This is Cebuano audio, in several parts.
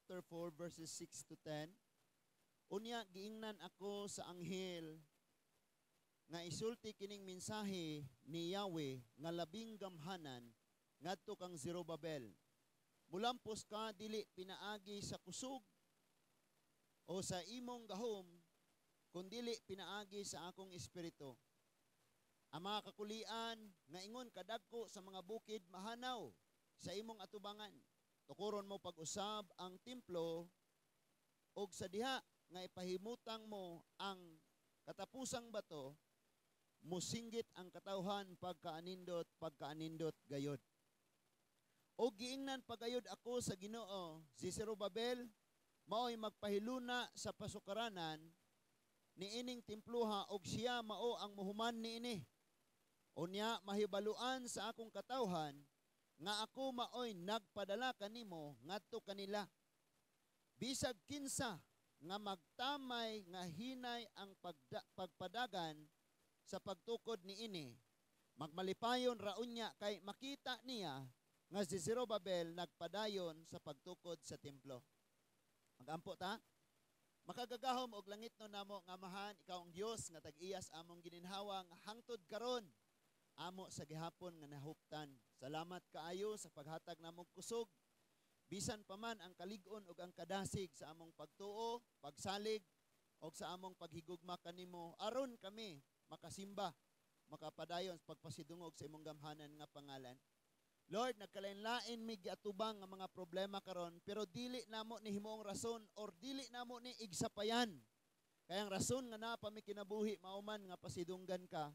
chapter 4 verses 6 to 10. Unya giingnan ako sa anghel nga isulti kining mensahe ni Yahweh nga labing gamhanan ngadto kang Zerubabel. Mulampos ka dili pinaagi sa kusog o sa imong gahom, kundili pinaagi sa akong espiritu. Ang mga kakulian nga ingon kadagko sa mga bukid mahanaw sa imong atubangan. Tukuron mo pag-usab ang templo og sa diha nga ipahimutang mo ang katapusang bato, musinggit ang katawhan pagkaanindot, pagkaanindot gayod. O giingnan pagayod ako sa Ginoo, si Zerubabel mao'y magpahiluna sa pasukaranan niining templuha og siya mao ang muhuman niini. Unya mahibaluan sa akong katawhan nga ako maoy nagpadala kanimo ngadto kanila. Bisag kinsa nga magtamay nga hinay ang pagpadagan sa pagtukod niini, magmalipayon ra unya kay makita niya nga si Zerubabel nagpadayon sa pagtukod sa templo. Magampo ta. Makagagahom og langit no namo nga Amahan, ikaw ang Dios nga tag-iyas among gininhawa nga hangtod karon amo sa gihapon nga nahuptan. Salamat kaayo sa paghatag namong kusog. Bisan pa man ang kalig-on ug ang kadasig sa among pagtuo, pagsalig og sa among paghigugma kanimo aron kami makasimba, makapadayon sa pagpasidungog sa imong gamhanan nga pangalan. Lord, nagkalain-lain mi giatubang nga mga problema karon, pero dili namo ni himuong rason or dili namo ni igsapayan. Kaya ang rason nga naa pa mi kinabuhi mao man nga pasidunggan ka.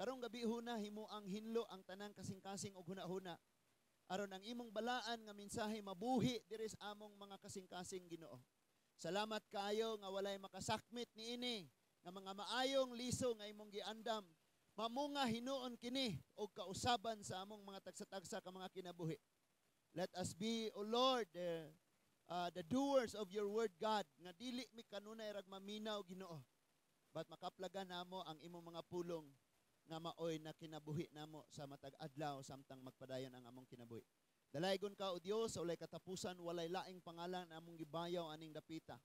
Karong gabi huna himo ang hinlo ang tanang kasing-kasing og huna-huna. Aron ang imong balaan nga mensahe mabuhi diri sa among mga kasing-kasing, Ginoo. Salamat kaayo nga walay makasakmit niini nga mga maayong liso nga imong giandam. Mamunga hinuon kini og kausaban sa among mga tagsa-tagsa ka mga kinabuhi. Let us be, O Lord, the doers of your word, God, nga dili mi kanunay rag maminaw, Ginoo. But makaplagan namo ang imong mga pulong nga maoy na kinabuhi namo sa matag adlaw samtang magpadayon ang among kinabuhi. Dalaygon ka, O Dios, sa walay katapusan, walay laing pangalan among gibayaw aning dapita.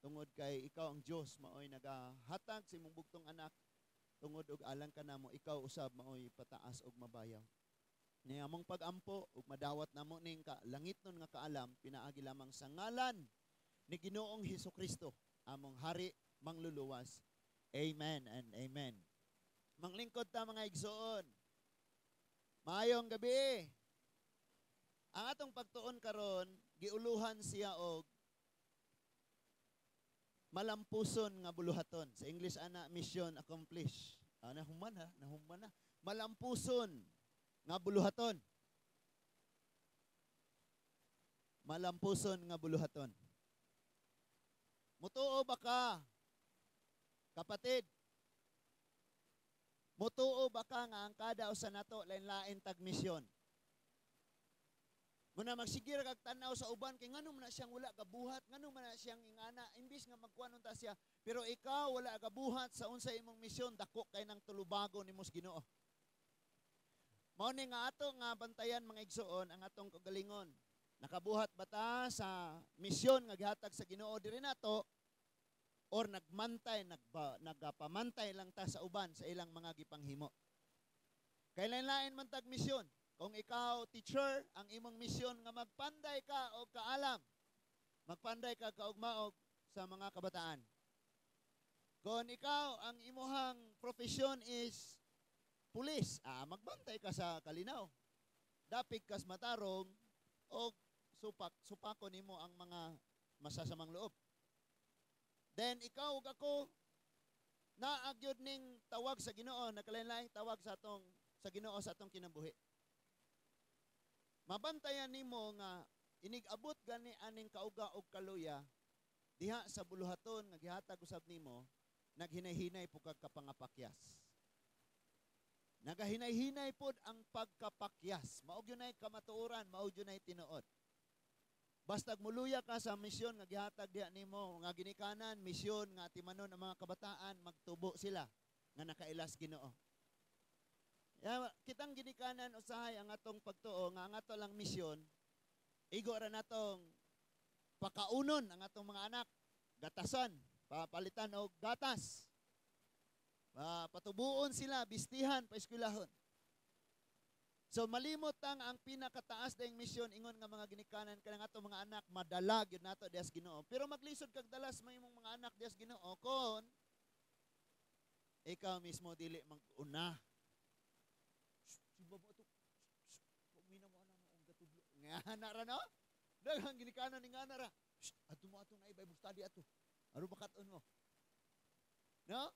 Tungod kay ikaw ang Dios maoy nagahatag sa imong bugtong anak tungod og alang kanamo, ikaw usab maoy pataas og mabayaw. Ni among pagampo ug madawat namo ning ka langitnon nga kaalam pinaagi lamang sa ngalan ni Ginoong Hesukristo, among hari mangluluwas. Amen and amen. Manglingkod ta, mga igsoon. Maayong gabi. Ang atong pagtuon karon giuluhan siya og malampuson nga buluhaton. Sa English ana, mission accomplished. Ah, nahuman ha, nahuman na. Malampuson nga buluhaton. Malampuson nga buluhaton. Mutuo ba ka, kapatid? Mutuo ba ka nga ang kada usa nato lain-lain tag misyon? Muna magsigir kag tan-aw sa uban kay nganong man na siyang wala gabuhat, nganong man na siyang ingana, imbis nga magkuan unta siya, pero ikaw wala gabuhat sa unsa imong misyon, dako kay nang tulubago nimo sa Ginoo. Mao ni nga ato nga bantayan, mga igsoon, ang atong kagalingon. Nakabuhat ba ta sa misyon nga gihatag sa Ginoo diri nato or nagmantay nagapamantay lang ta sa uban sa ilang mga gipanghimo? Kay lain-lain man tag misyon. Kung ikaw teacher, ang imong misyon nga magpanday ka og kaalam. Magpanday ka kaugmaog sa mga kabataan. Kung ikaw ang imuhang profesyon is pulis, magbantay ka sa kalinaw. Dapig kas matarong og supako nimo ang mga masasamang loob. Then ikaw ug ako naagyod ning tawag sa Ginoo, nakalain-laing tawag sa atong sa Ginoo sa atong kinabuhi. Mabantayan nimo nga inig-abot gani aning kauga og kaluya diha sa buluhaton nga gihatag usab nimo, naghinay-hinay pud kag kapangapakyas. Nagahinay-hinay pod ang pagkapakyas. Mao gyud nay kamatuoran, mao gyud nay tinuod. Bastag muluya ka sa misyon nga gihatag diha nimo nga ginikanan, misyon nga atimanon ang mga kabataan, magtubo sila nga nakailas Ginoo. Ya, kitang ginikanan usahay ang atong pagtuo nga ang ato lang misyon igo ra natong Pakaunon ang atong mga anak, gatasan, papalitan og gatas. Patubuon sila, bistihan, paeskwelahon. So malimot ang pinakataas dayong misyon ingon nga mga ginikanan kanang atong mga anak madala gyud nato diha sa Ginoo. Pero maglisod kag dalas may imong mga anak diha sa Ginoo kon ikaw mismo dili mag-una. Simba mo ato. Pagmina mo ana mo ang gatudlo. Nga na ra, no? Daghang ginikanan ni nga na ra. Ato mo ato na Bible study ato. Aron makat-on mo. No?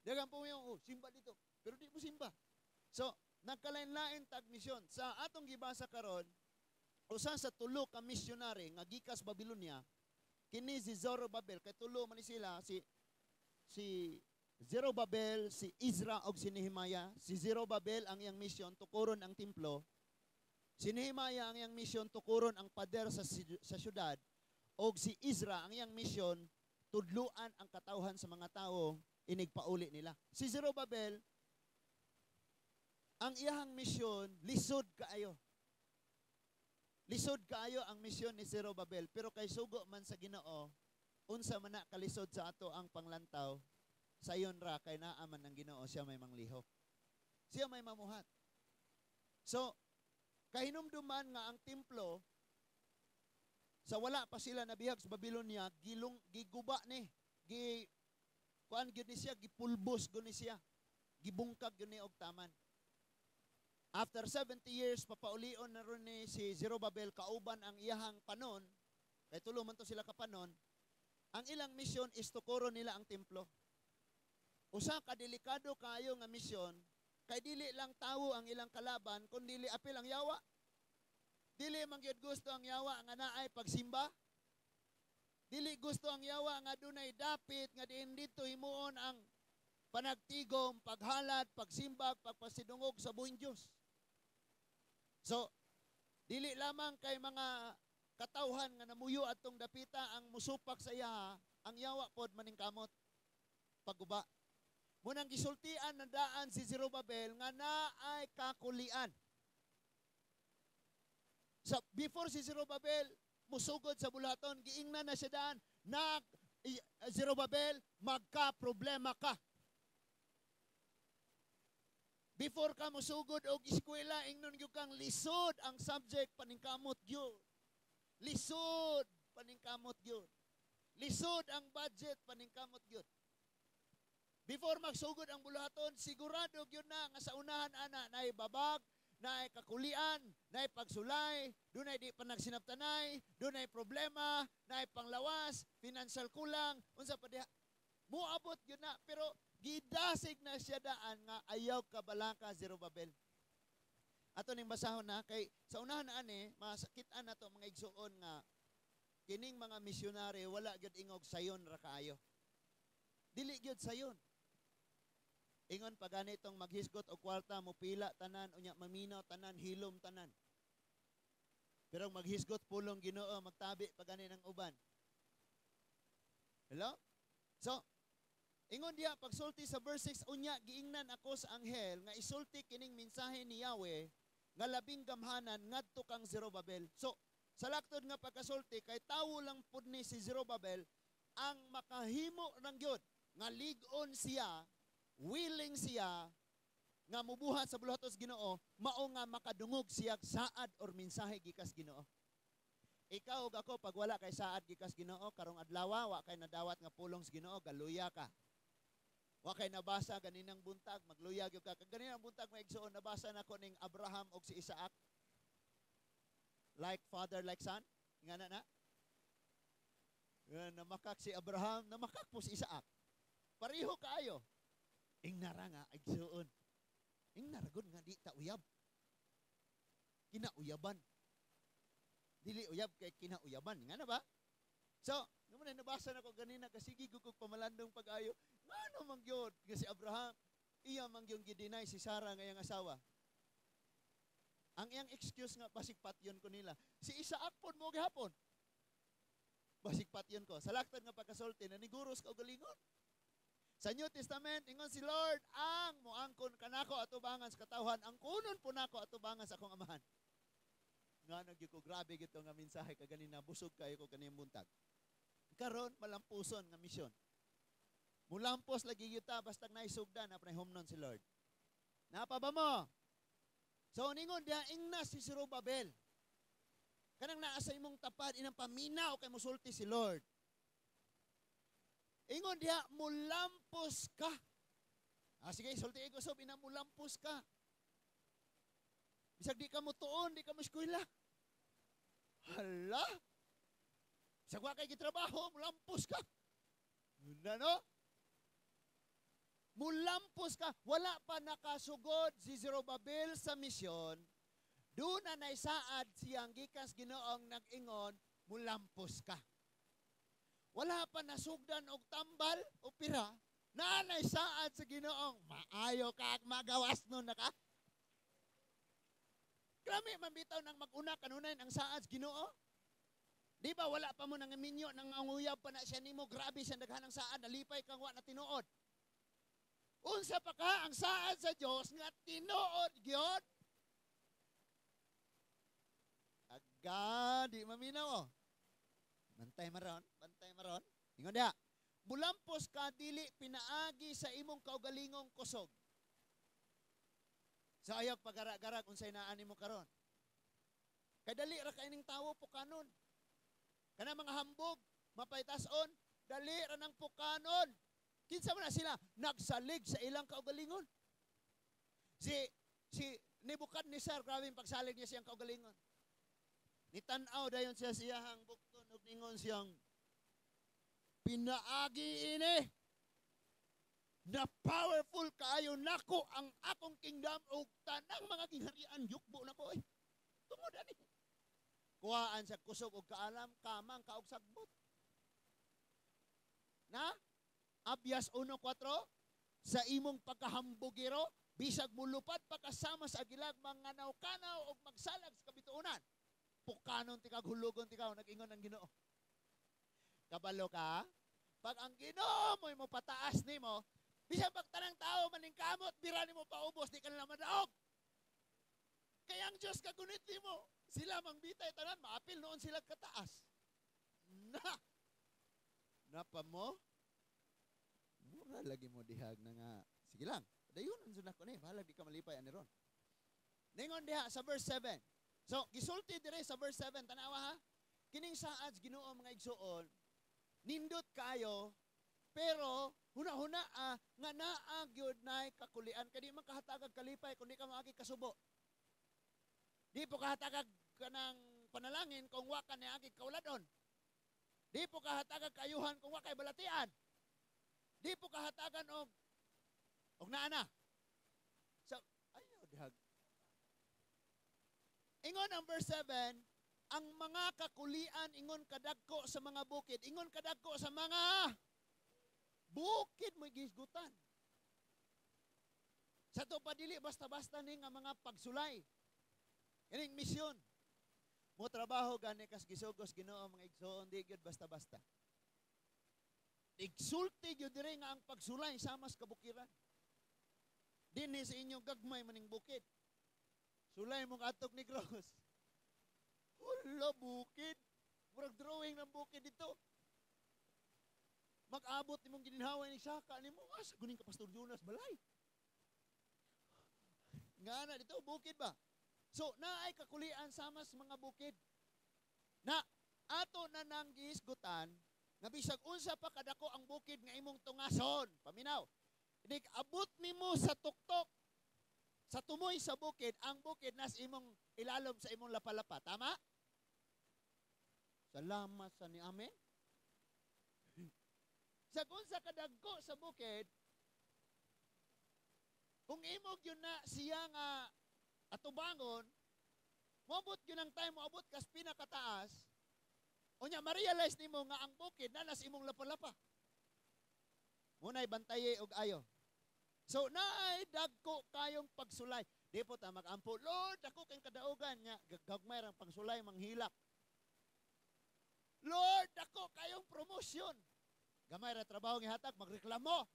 Daghang po yung, oh, simba dito. Pero di mo simba. So, nagkalain-lain tag misyon. Sa atong gibasa karon, usa sa tulo ka misyonary nga gikas Babylonia, kini si Zorobabel, kay tulo man ni sila, si Zerubbabel, si Ezra og si Nehemiah. Si Zerubbabel, ang iyang misyon tukuron ang templo. Si Nehemiah, ang iyang misyon tukuron ang pader sa syudad. Og si Ezra, ang iyang misyon tudluan ang katawhan sa mga tao inigpauli nila. Si Zerubbabel, ang iyahang misyon lisod kaayo. Lisod kaayo ang misyon ni Zerubbabel, pero kay sugo man sa Ginoo, unsa man na kalisod sa ato ang panglantaw, sayon ra kay naa man ang Ginoo, siya may manglihok. Siya may mamuhat. So, kahinumduman nga ang templo sa wala pa sila nabihag sa Babylonia, gilong giguba ni, gi kuan gyud ni siya, gipulbos gyud ni siya, gibungkag gyud ni og taman. After 70 years, papaulion na ron ni si Zerubbabel kauban ang iyahang panon, kay tulo man to sila kapanon. Ang ilang misyon is tukuron nila ang templo. Usa ka delikado kaayo nga misyon, kay dili lang tawo ang ilang kalaban, kun dili apil ang yawa. Dili man gyud gusto ang yawa nga naay pagsimba. Dili gusto ang yawa nga dunay dapit nga diin didto himuon ang panagtigom, paghalad, pagsimbag, pagpasidungog sa buhing Dios. So, dili lamang kay mga katawhan nga namuyo atong dapita ang musupak sa iya, ang yawa pod maningkamot pagguba. Munang gisultian na daan si Zerubbabel nga naay kakulian. So, before si Zerubbabel musugod sa bulaton, giingnan na siya daan, na Zerubbabel, magka-problema ka. Before ka musugod og eskwela, ingnon gyud kang lisod ang subject, paningkamot gyud. Lisod, paningkamot gyud. Lisod ang budget, paningkamot gyud. Before magsugod ang bulaton, sigurado gyud na nga sa unahan ana naay babag, naay kakulian, naay pagsulay, dunay di pa nagsinabtanay, dunay problema, naay panglawas, financial kulang, unsa pa diha. Muabot gyud na, pero gidasig na siya daan nga ayaw kabalaka, Zerubbabel. Ato ning basahon na kay sa unahan na ani masakit-an nato, mga igsuon, nga kining mga misyonary wala gyud ingog sayon ra kaayo. Dili gyud sayon. Ingon pa ganitong maghisgot og kwarta, mupila tanan, unya maminaw tanan, hilom tanan. Pero maghisgot pulong Ginoo, magtabi pa gani ng uban. Hello? So, ingon diya pagsulti sa verse 6, unya giingnan ako sa anghel nga isulti kining mensahe ni Yahweh nga labing gamhanan ngadto kang Zerubbabel. So, sa laktod nga pagkasulti, kay tawo lang pud ni si Zerubbabel, ang makahimo ng gyud nga lig-on siya, willing siya nga mubuhat sa buluhaton sa Ginoo, mao nga makadungog siya saad or mensahe gikas Ginoo. Ikaw ug ako, pag wala kay saad gikas Ginoo karong adlaw, wa kay nadawat nga pulong sa Ginoo, galuya ka. Wa kay nabasa ganinang buntag, magluya gyud ka. Kag ganinang buntag, mga igsuon, nabasa nako ning Abraham og si Isaac. Like father, like son. Nga na na. Nga namakak si Abraham, namakak po si Isaac. Pareho kaayo. Ingnara nga, igsuon. Ingnara gud nga di ta uyab. Kinauyaban. Dili uyab kay kinauyaban. Nga na ba? So, naman na nabasa na ko ganina kasi gigug kog pamalandong pag-ayo. Ngano man gyud nga si Abraham, iya man gyud gideny si Sarah nga iyang asawa? Ang iyang excuse nga, basig patyon ko nila. Si Isaac pod mo gihapon. Basig patyon ko. Sa laktod nga pagkasulti, naniguros ka galingon. Sa New Testament, ingon si Lord, ang moangkon kanako atubangan sa katawhan, ang kunon po nako atubangan sa akong amahan. Nga nagyud ko, grabe gito nga mensahe kaganina, busog kayo ko kaniyang buntag. Karon malampuson nga misyon. Mulampos lagi yuta basta naisugdan na humnon si Lord. Napa ba mo? So ningon diha, ingna si Zerubbabel. Kanang naa sa imong tapad inang paminaw kay musulti si Lord. Ingon diha, mulampos ka. Ah, sige, sulti ko sob ina, mulampos ka. Bisag di ka mo tuon, di ka mo eskwela. Hala. Bisag wa kay gitrabaho, mulampos ka. Na no? Mulampos ka. Wala pa nakasugod si Zerubbabel sa misyon. Doon na naisaad siyang gikas Ginoong nag-ingon, mulampos ka. Wala pa nasugdan og tambal o pira, na naisaad sa Ginoong, maayo ka magawas nun na ka. Krami man bitaw nang mag-una kanunay ang saad sa Ginoo. Di ba wala pa mo nang minyo, nang anguyab pa na siya nimo, grabe siya daghan ang saad, nalipay kang wa na tinuod. Unsa pa ka ang saad sa Dios nga tinuod gyud? Aga, di maminaw oh. Bantay maron, bantay maron. Ingon diha, mulampos ka dili pinaagi sa imong kaugalingong kusog. Sa ayaw pagara-garag unsay naa nimo karon. Kay dali ra kay ning tawo pukanon. Kana mga hambog, mapaytas-on, dali ra nang pukanon. Kinsa man na sila nagsalig sa ilang kaugalingon. Si Nebuchadnezzar, grabe yung pagsalig niya siyang kaugalingon. Nitan-aw dayon siya siyahang bukton ug ningon siyang pinaagi ini na powerful kaayo nako ang akong kingdom ug tanang mga gingharian yukbo nako oy. Tungod ani. Kuhaan sa kusog og kaalam, kamang kaog sagbot. Na Abdias 1:4, sa imong pagkahambugiro bisag mulupad pa kasama sa agilag manganaw-kanaw og magsalag sa kabituonan. Pukanon tikag hulugon tikaw, nag-ingon ang Ginoo. Kabalo ka, pag ang Ginoo mo'y mopataas nimo, bisan pag tanang tao maningkamot, bira nimo paubos, di ka nila madaog. Kaya ang Diyos kagunit nimo, sila mangbitay tanan, maapil noon sila kataas. Na, napa mo? Mura lagi mo dihag na nga, sige lang, dayon ang sunak ko ni, bahalag di ka malipay ani ron. Ningon diha sa verse 7. So, gisulti dire sa verse 7, tanawa ha? Kining saad Ginoo mga igsuon, nindot kayo, pero huna-huna nga naa gyud nay kakulian kay di man kahatagag kalipay kun di ka maagi kasubo. Di po kahatagag kanang panalangin kung wa ka niagi kauladon. Di po kahatagag kaayuhan kung wa kay balatian. Di po kahatagan og naa na. So, ayaw dihag. Ingon ang verse 7, ang mga kakulian ingon kadagko sa mga bukid, ingon kadagko sa mga bukid mo'y gisgutan. Sa to padili basta-basta ni nga mga pagsulay. Kining misyon. Mo trabaho gani kas gisugos Ginoo mga igsoon, di gyud basta-basta. Igsulti gyud dire nga ang pagsulay sama sa kabukiran. Dinhi sa inyong gagmay maning bukid. Sulay mong atok ni Cross. Hala, bukid. Murag drawing ng bukid dito. Mag-abot nimong gininhawa ni saka nimo. Ah, sagunin ka Pastor Jonas balay. Nga na dito bukid ba? So, naay kakulian sama sa mga bukid. Na ato na nang gihisgutan nga bisag unsa pa kadako ang bukid nga imong tungason. Paminaw. Nig abot nimo sa tuktok. Sa tumoy sa bukid, ang bukid nas imong ilalom sa imong lapalapa. Tama? Salamat sa ni amen. Sa kung sa kadagko sa bukid, kung imog yun na siya nga atubangon, moabot yun ang time, moabot kas pinakataas, unya ma-realize nimo nga ang bukid na nas imong lapalapa. Muna'y bantaye og ayo. So, naay dagko kayong pagsulay. Di po ta mag-ampo, Lord, dako kayong kadaugan nga, gagmay rang pagsulay, manghilak. Lord, dako kayong promotion. Gamay ra trabaho nga hatag, magreklamo.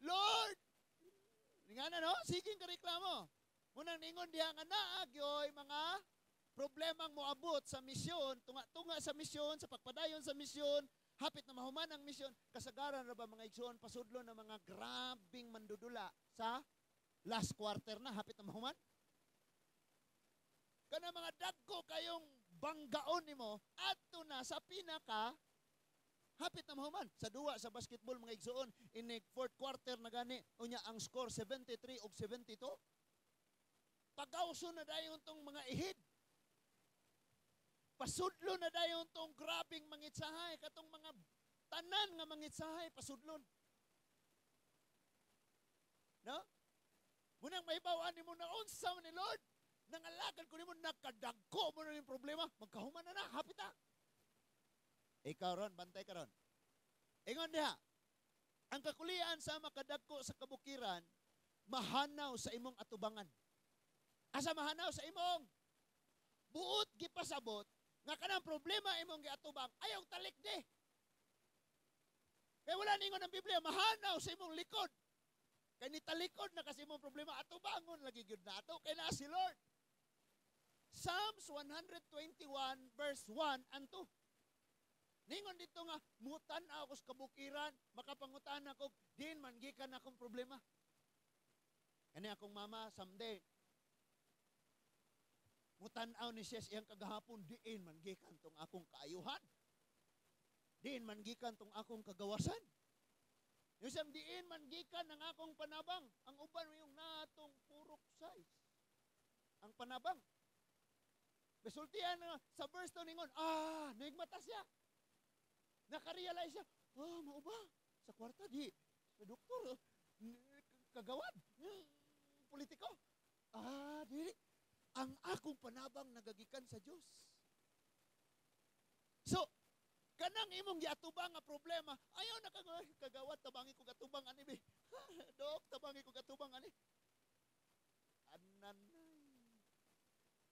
Lord, nga na no, sige ka reklamo. Munang ningon diha nga naa gyoy mga Problemang moabot sa misyon, tunga-tunga sa misyon, sa pagpadayon sa misyon, hapit na mahuman ang misyon, kasagaran ra ba, mga igsoon, pasudlo ng mga grabing mandudula sa last quarter na, hapit na mahuman? Kana mga dagko kayong banggaon nimo adto na sa pinaka hapit na mahuman. Sa duwa sa basketball, mga igsoon, inig fourth quarter na gani, unya ang score 73 og 72. Pagawso na dayon tong mga ihid. Pasudlo na dayon tong grabing mangitsahay, katong mga tanan nga mangitsahay pasudlon. No? Munang mahibaw-an nimo na unsa man ni Lord, nangalagad ko nimo, nakadagko mo na yung problema, magkahuman na na, hapit na. Ikaw ron, bantay ka ron. Ingon diha, ang kakulian sa makadagko sa kabukiran, mahanaw sa imong atubangan. Asa mahanaw sa imong? Buot gipasabot, nga kanang problema imong giatubang, ayaw talikdi. Kaya wala ningon ang Biblia, mahanaw sa imong likod. Kay nitalikod na kasi imong problema, atubangon lagi gyud na ato, kay naa si Lord. Psalms 121 verse 1 and 2. Ningon dito nga, mutan-aw ako sa kabukiran, makapangutan ako, din man gikan akong problema. Kani akong mama, someday, mutan-aw ni siya sa iyang kagahapon, diin man gikan tong akong kaayuhan. Diin man gikan tong akong kagawasan. Yung siyang diin man gikan ang akong panabang. Ang uban mo yung natong purok size. Ang panabang. Resultian na sa verse 2 ningon, nigmata siya. Nakarealize siya, mauba, sa kwarta di, sa doktor, kagawad, politiko. Dili. Ang akong panabang nagagikan sa Diyos. So, kanang imong giatubang nga problema, ayaw na kagawad, tabangi ko gatubang ani bi. Dok, tabangi ko gatubang ani. Ananay.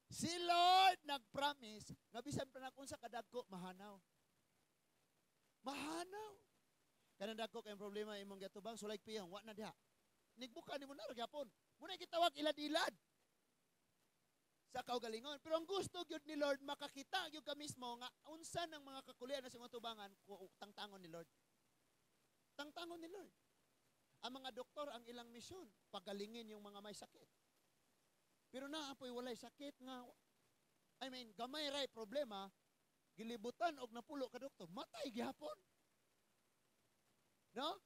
Si Lord nagpromise nga bisan pa na kung sa kadagko mahanaw. Mahanaw. Kanang dagko kay problema imong giatubang, sulay piyong wa na diha. Nigbuka nimo na ra gyapon. Muna gitawag ilad-ilad sa kaugalingon. Pero ang gusto gyud ni Lord makakita gyud ka mismo nga unsa ng mga kakulian na sa imong tubangan, tangtangon ni Lord. Tangtangon ni Lord. Ang mga doktor, ang ilang misyon, pagalingin yung mga may sakit. Pero naa po'y walay sakit nga, I mean, gamay ray problema, gilibutan og napulo ka doktor, matay gihapon. No?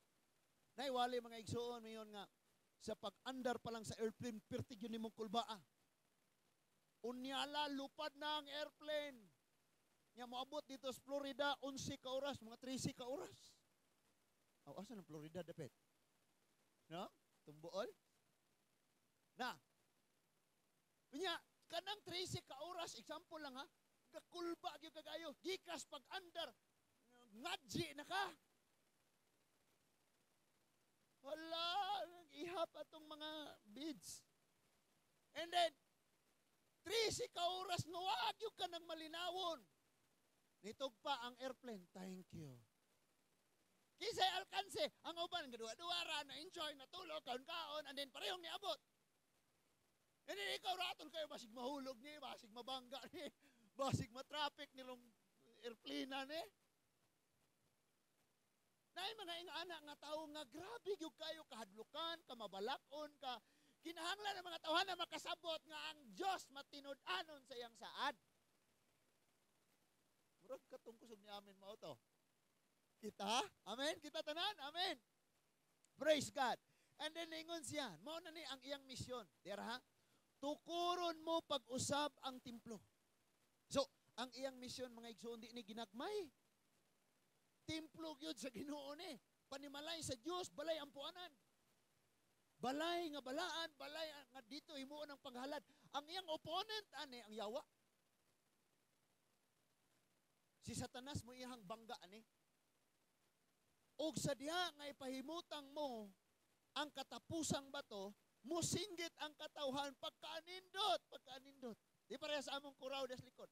Naiwali mga igsuon mayon nga sa pag-andar pa lang sa airplane, pirtig yun nimong kulbaa. Unyala, lupad na ang airplane. Nya moabot dito sa Florida, 11 ka oras, mga 13 ka oras. Aw, asa ng Florida dapit? No? Tumbuol? Na. Unya, kanang 13 ka oras, example lang ha, gakulba gyud kagayo, gikas pag-andar, ngadji na ka. Wala, ihap atong mga beads. And then, 13 ka oras, nawag yung ka ng malinawon. Nitog pa ang airplane, thank you. Kisay alkanse, ang uban, gaduwa-duwara, na-enjoy, natulog, kaon-kaon, and then parehong niabot. And then ikaw raton kayo, basig mahulog ni, basig mabangga ni, basig matraffic nilong airplane na ni. Naay mga ingana nga tao nga grabe gyud kayo kahadlukan, ka mabalakon, ka kinahanglan ang mga tawhan na makasabot nga ang Dios matinud-anon sa iyang saad. Murag katong kusog ni amin mao to. Kita? Amen? Kita tanan? Amen? Praise God. And then ingon siya, mao na ni ang iyang misyon. Dira ha? Tukuron mo pag-usab ang templo. So, ang iyang misyon mga igsoon di ni ginagmay. Templo gyud sa Ginoo ni. Panimalay sa Dios, balay ang puanan. Balay nga balaan, balay nga dito himuon ang panghalad. Ang iyang opponent ani ang yawa. Si Satanas mo iyang bangga ani. Og sa diha nga ipahimutang mo ang katapusang bato, musinggit ang katawhan pagkaanindot, pagkaanindot. Di pareha sa among kuraw des likod.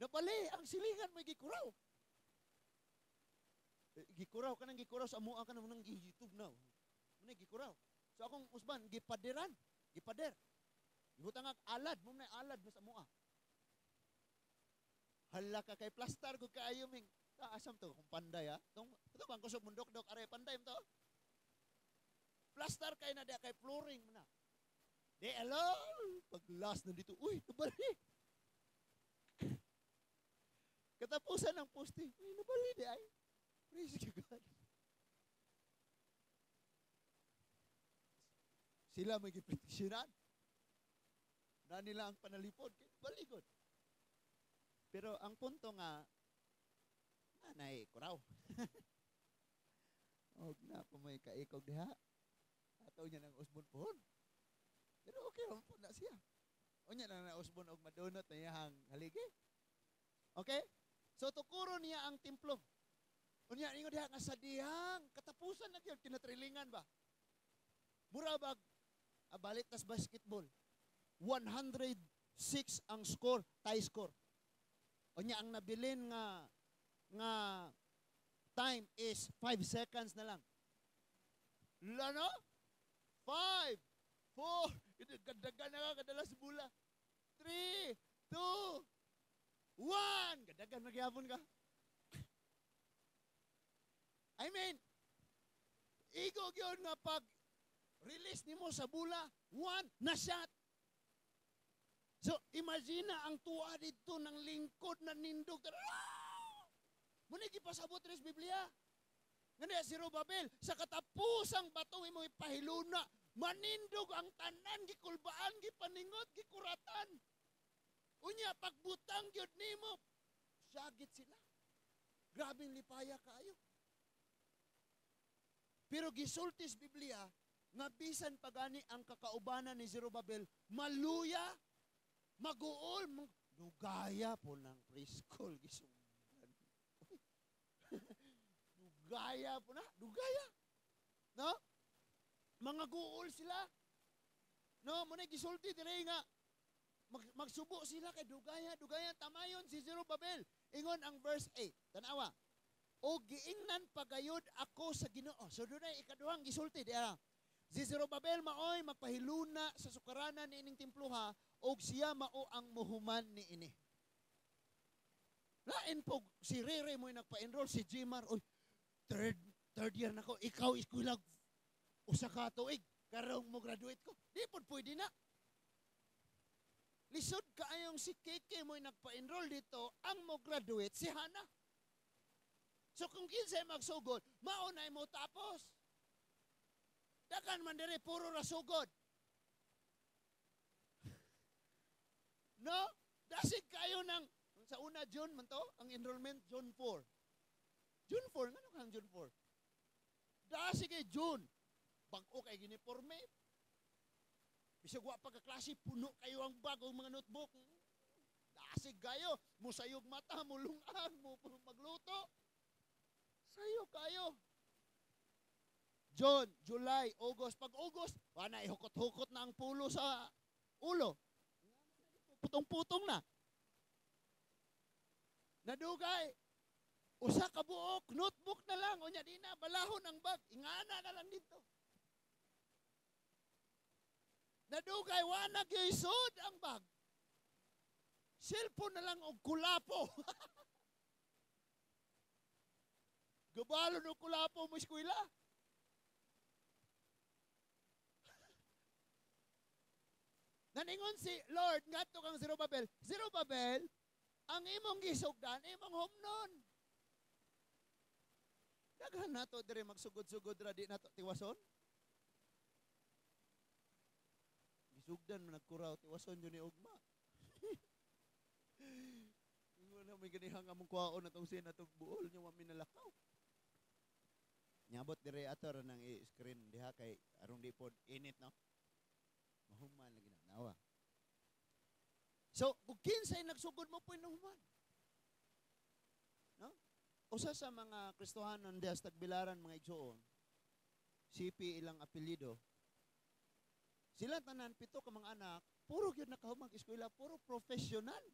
Nabali, ang silingan may gikuraw. Gikuraw ka nang gikuraw sa amuan ka nang YouTube na. Muna gikuraw. So akong usban, gipaderan, gipader. Gibutang ang alad, mo na alad mas amoa. Hala ka kay plastar gud kaayo, ming. Asam to kung panday ha. Tong ito bang kusog mundok-dok are panday mo to. Plastar kay na diya kay flooring mo na. Di alo, pag last na dito, uy, nabali. Katapusan ng poste, uy, nabali di ay. Praise God. Sila may gipetisyonan. Na nila ang panalipod, baligod. Pero ang punto nga, nanay, kuraw. Og na po may kaikog diha. Ataw niya ng usbon pohon. Pero okay lang po na siya. Unya na na usbon og madunot na iyahang haligi. Okay? So tukuro niya ang templo. Unya ingon diha nga sa dihang katapusan na gyud kinatrilingan ba. Mura bag balik tas basketball. 106 ang score, tie score. Unya ang nabilin nga nga time is 5 seconds na lang. Lano? 5, 4, gadagan na ka, kadalas bula. 3, 2, 1. Gadagan na gyapon ka. I mean, igo gyud nga pag release nimo sa bula, 1 na shot. So, imagine ang tuwa dito ng lingkod na nindog. Ah! Muna gipasabot rin sa Biblia. Ngani si Zerubbabel, sa katapusang bato imo ipahiluna, manindog ang tanan, gikulbaan, gipaningot, gikuratan. Unya, pagbutang gyud nimo, sagit sila. Grabing lipaya kaayo. Pero gisulti sa Biblia, nga bisan pagani ang kakaubanan ni Zerubbabel, maluya, maguol, dugaya po ng preschool, gisugdan. Dugaya po na, dugaya. No? Mga guol sila. No, muna gisulti dire nga magsubo sila kay dugaya, dugaya tamayon si Zerubbabel. Ingon ang verse 8. Tanawa. O giingnan pagayod ako sa Ginoo. So dunay ikaduhang gisulti diha. Si Zerubbabel maoy magpahiluna sa sukaranan niining temploha og siya mao ang muhuman niini. Lain po si Rere mo'y nagpa-enroll, si Jimar, oy, third year na ko, ikaw eskwela usa ka tuig karong mo graduate ko. Di pod pwede na. Lisod kaayong si Keke mo'y nagpa-enroll dito, ang mo graduate si Hana. So kung kinsay magsugod, mao na mo tapos. Dakan man diri puro ra sugod. No? Dasig kayo ng sa una June man to, ang enrollment June 4. June 4, ngano kang June 4? Dasig kay June. Bag-o kay giniporme. Bisag wa pa ka klase, puno kayo ang bag og mga notebook. Dasig kayo, musayog mata, mulungag, mo magluto. Sayo kayo. June, July, August. Pag August, wala, hukot-hukot na ang pulo sa ulo. Putong-putong na. Nadugay. Usa ka buok, notebook na lang. Unya, di na, balahon ang bag. Ingana na lang dito. Nadugay, wala gyud ang bag. Cellphone na lang og kulapo. Gabalo no kulapo mo eskwela. Naningon si Lord ngadto kang Zerubbabel. Zerubbabel, ang imong gisugdan, imong humnon. Daghan nato diri magsugod-sugod ra di nato tiwason. Gisugdan man nagkuraw tiwason jud ni ugma. Ingon na may ganihang among kuwaon atong sin atong buol nya wa minalakaw. Nyabot dire ato ra nang i-screen diha kay aron di pod init, no. Mahuman lagi na nawa. So, kung kinsay nagsugod mo po inuhuman. No? Usa sa mga Kristohanon diha sa Tagbilaran, mga igsoon, CP ilang apelyido. Sila tanan 7 ka mga anak, puro gyud nakahumang eskwela, puro professional.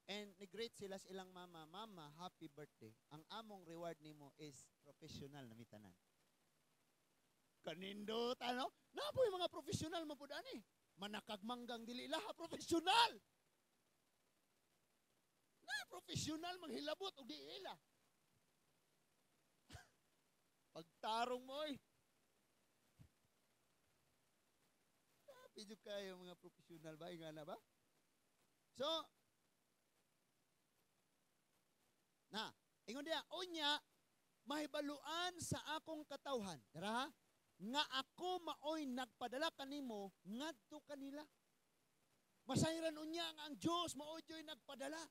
And ni-greet sila sa ilang mama, "Mama, happy birthday. Ang among reward nimo is professional na mitanan." Kanindot, ano? Napoy mga professional mo pud ani. Manakagmanggang dili laha profesional. Na profesional manghilabot og di ila. Pagtarong mo oy. Grabe jud kayo mga profesional ba nga na ba? So na, ingon diya, unya mahibaluan sa akong katawhan. Dara ha? Nga ako maoy nagpadala kanimo ngadto kanila. Masayran unya nga ang Dios maoy joy nagpadala.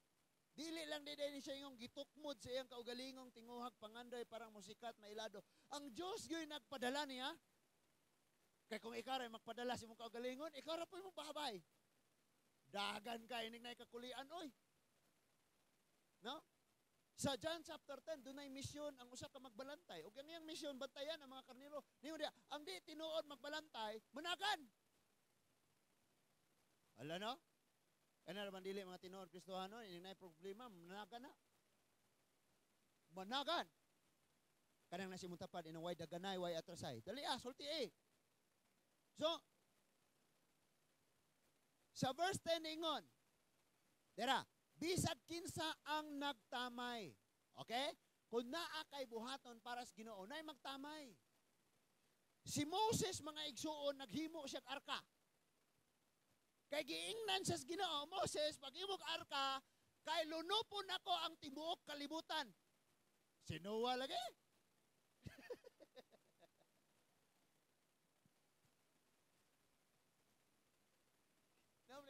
Dili lang di ni siya ingong gitukmod sa iyang kaugalingong tinguhag pangandoy parang musikat mailado. Ang Dios gyud nagpadala niya. Kay kung ikaw ray magpadala sa imong kaugalingon, ikaw ra po imong bahabay. Dagan ka ining nay kakulian oy. No? Sa John chapter 10, dunay misyon ang usa ka magbalantay. Ug ang iyang misyon bantayan ang mga karnero. Ningon diya, ang di tinuod magbalantay, managan. Ala no? Kana ra man dili mga tinuod Kristohano, ining nay problema, managan na. Managan. Kanang nasi mong tapad inong way daganay, way atrasay. Dali ah, sulti eh. So, sa verse 10 ingon, dira, bisag kinsa ang nagtamay. Okay? Kung naa kay buhaton para sa Ginoo, nay magtamay. Si Moses, mga igsuon, naghimo siya arka. Kay giingnan siya sa Ginoo, Moses, paghimog arka, kay lunupon ako ang tibuok kalibutan. Si Noah lagi.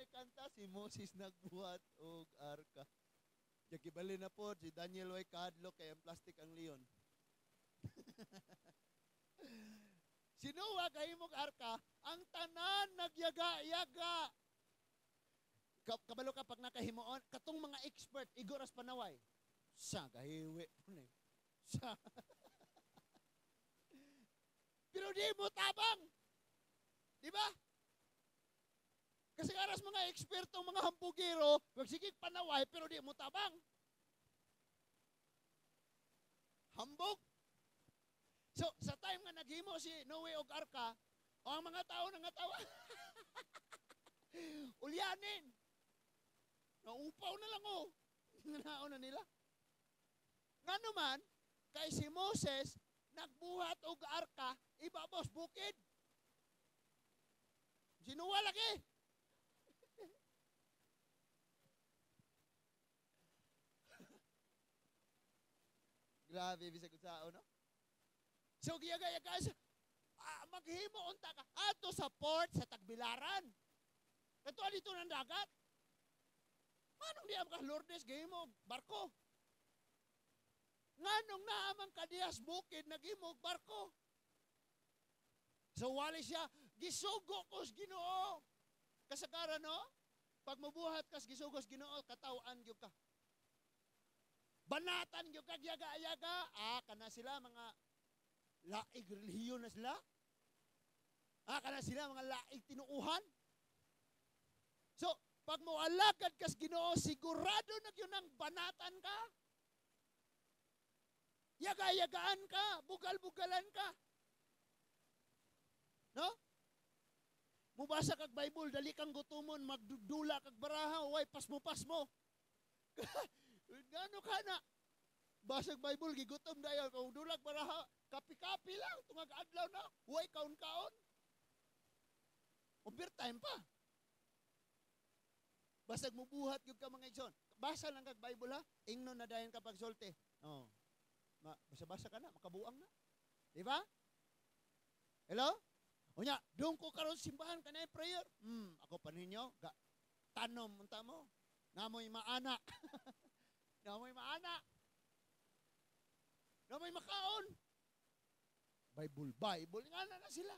Kanta si Moses nagbuhat og arka. Gibali na po si Daniel way kadlok kay ang plastic ang leon. Si Noah kahimog arka, ang tanan nagyaga-yaga. Kabalo ka pag nakahimuon, katong mga expert igoras panaway. Sa gahiwi po ni. Sa. Pero di mo tabang. Di ba? Kasi aras mga eksperto, mga hambugero, magsigig panaway, pero di mo tabang. Hambog. So, sa time nga naghimo si Noe og arka, o ang mga tao nangatawa. Ulyanin. Naupaw na lang oh. Nanaon na nila. Ngano man, kay si Moses, nagbuhat og arka, ibabos bukid. Sinuwa lagi. Grabe, bisag sao, no? So, giyaga-yaga siya. Maghimo unta ka. Ato sa port, sa Tagbilaran. Kato dito ng dagat. Manong di am ka Lourdes, gihimo barko. Nganong naamang kadiyas bukid, naghimo barko. So, wali siya, gisugo ko sa Ginoo. Kasagaran, no? Pag mabuhat kas gisugo sa Ginoo, katawaan gyud ka. Banatan gyud kag yaga-yaga. Kana sila mga laig relihiyon na sila. Kana sila mga laig tinuuhan. So, pag moalagad kas Ginoo, sigurado na gyud ang banatan ka. Yaga-yagaan ka, bugal-bugalan ka. No? Mubasa kag Bible, dali kang gutumon, magdula kag baraha, way pasmo-pasmo. Gano ka na? Basag Bible, gigutom dayon, kung dulag baraha, kapi-kapi lang, tungag adlaw na, way kaon-kaon. Overtime pa. Basag mubuhat gyud ka mga igsoon. Basa lang kag Bible ha, ingnon na dayon ka pagsulti. Oh. Basa-basa ka na, makabuang na. Di ba? Hello? Unya, doon ko karon simbahan kanay prayer. Ako pa ninyo, tanom unta mo. Namoy maana. Namoy maana. Namoy makaon. Bible, Bible nga na sila.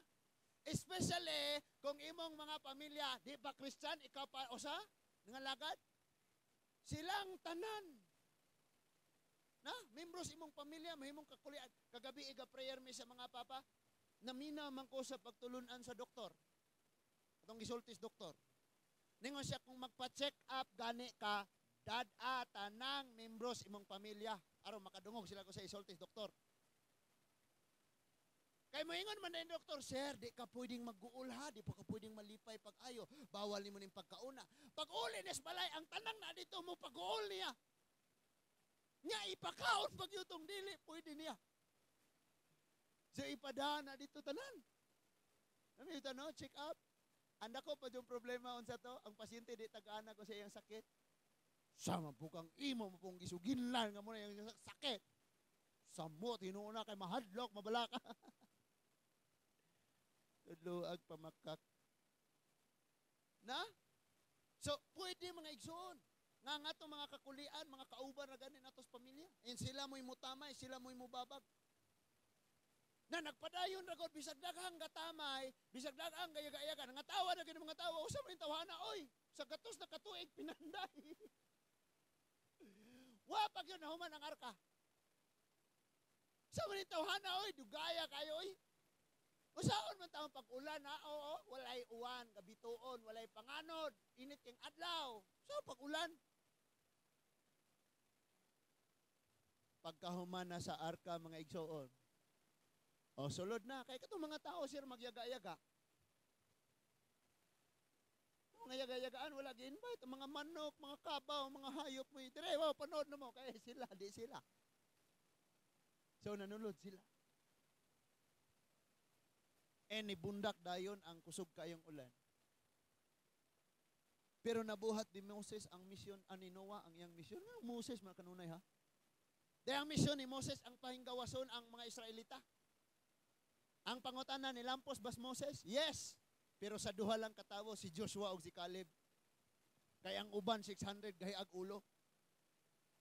Especially kung imong mga pamilya di ba Christian, ikaw pa usa nangalagad? Silang tanan. Na, membros imong pamilya, mahimong kakulian. Kagabi iga prayer mi sa mga papa. Namina man ko sa pagtulunan sa doktor. Atong gisultis doktor. Ningon siya kung magpa-check up gani ka, dad-a tanang membros imong pamilya aron makadungog sila ko sa isultis doktor. Kay moingon man na yung doktor, "Sir, di ka pwedeng mag-guol ha, di pa ka pwedeng malipay pag-ayo, bawal nimo ning pagkauna." Pag uli nes balay, ang tanang na dito mo pag-uol niya. Nya ipakaon pag yutong dili pwede niya. So ipadana dito tanan. Ano ito, no? Check up. Anda ko pa yung problema unsa to, ang pasyente di tag-ana ko sa iyang sakit. Sama po kang imo mo pong gisuginlan nga mo na iyang sakit. Samo tinuuna kay mahadlok mabalaka. Tudloag pamakak. Na? So, pwede, mga igsoon. Nga nga to mga kakulian, mga kauban na ganin atos pamilya. And sila mo'y mutamay, sila mo'y mubabag. Na nagpadayon ra gud bisag daghang gatamay, bisag daghang gayaga-yaga, nga tawa na gid mga tawa, usa man tawhana, oy, sa gatos na katuig pinanday. Wa pag yun nahuman ang arka. Sa man tawhana, oy, dugaya kayo, oy. Usaon man taong pag-ulan na, oo, walay uwan, gabituon, walay panganod, init kang adlaw. So pag-ulan. Pagkahuman na sa arka, mga igsoon, o sulod na, kay katong mga tao, sir, magyaga-yaga. Mga yaga-yagaan, wala gi-invite. Mga manok, mga kabaw, mga hayop mo, dire, wow, panood na mo, kaya sila, di sila. So, nanulod sila. E nibundak dayon ang kusog kayong ulan. Pero nabuhat ni Moses ang misyon, ani Noah ang iyang misyon. Nga Moses man kanunay ha. Dahil ang misyon ni Moses ang pahinggawason ang mga Israelita. Ang pangutana ni Lampos bas Moses? Yes. Pero sa duha lang katawo, si Joshua ug si Caleb. Kay ang uban 600 gahiag ulo.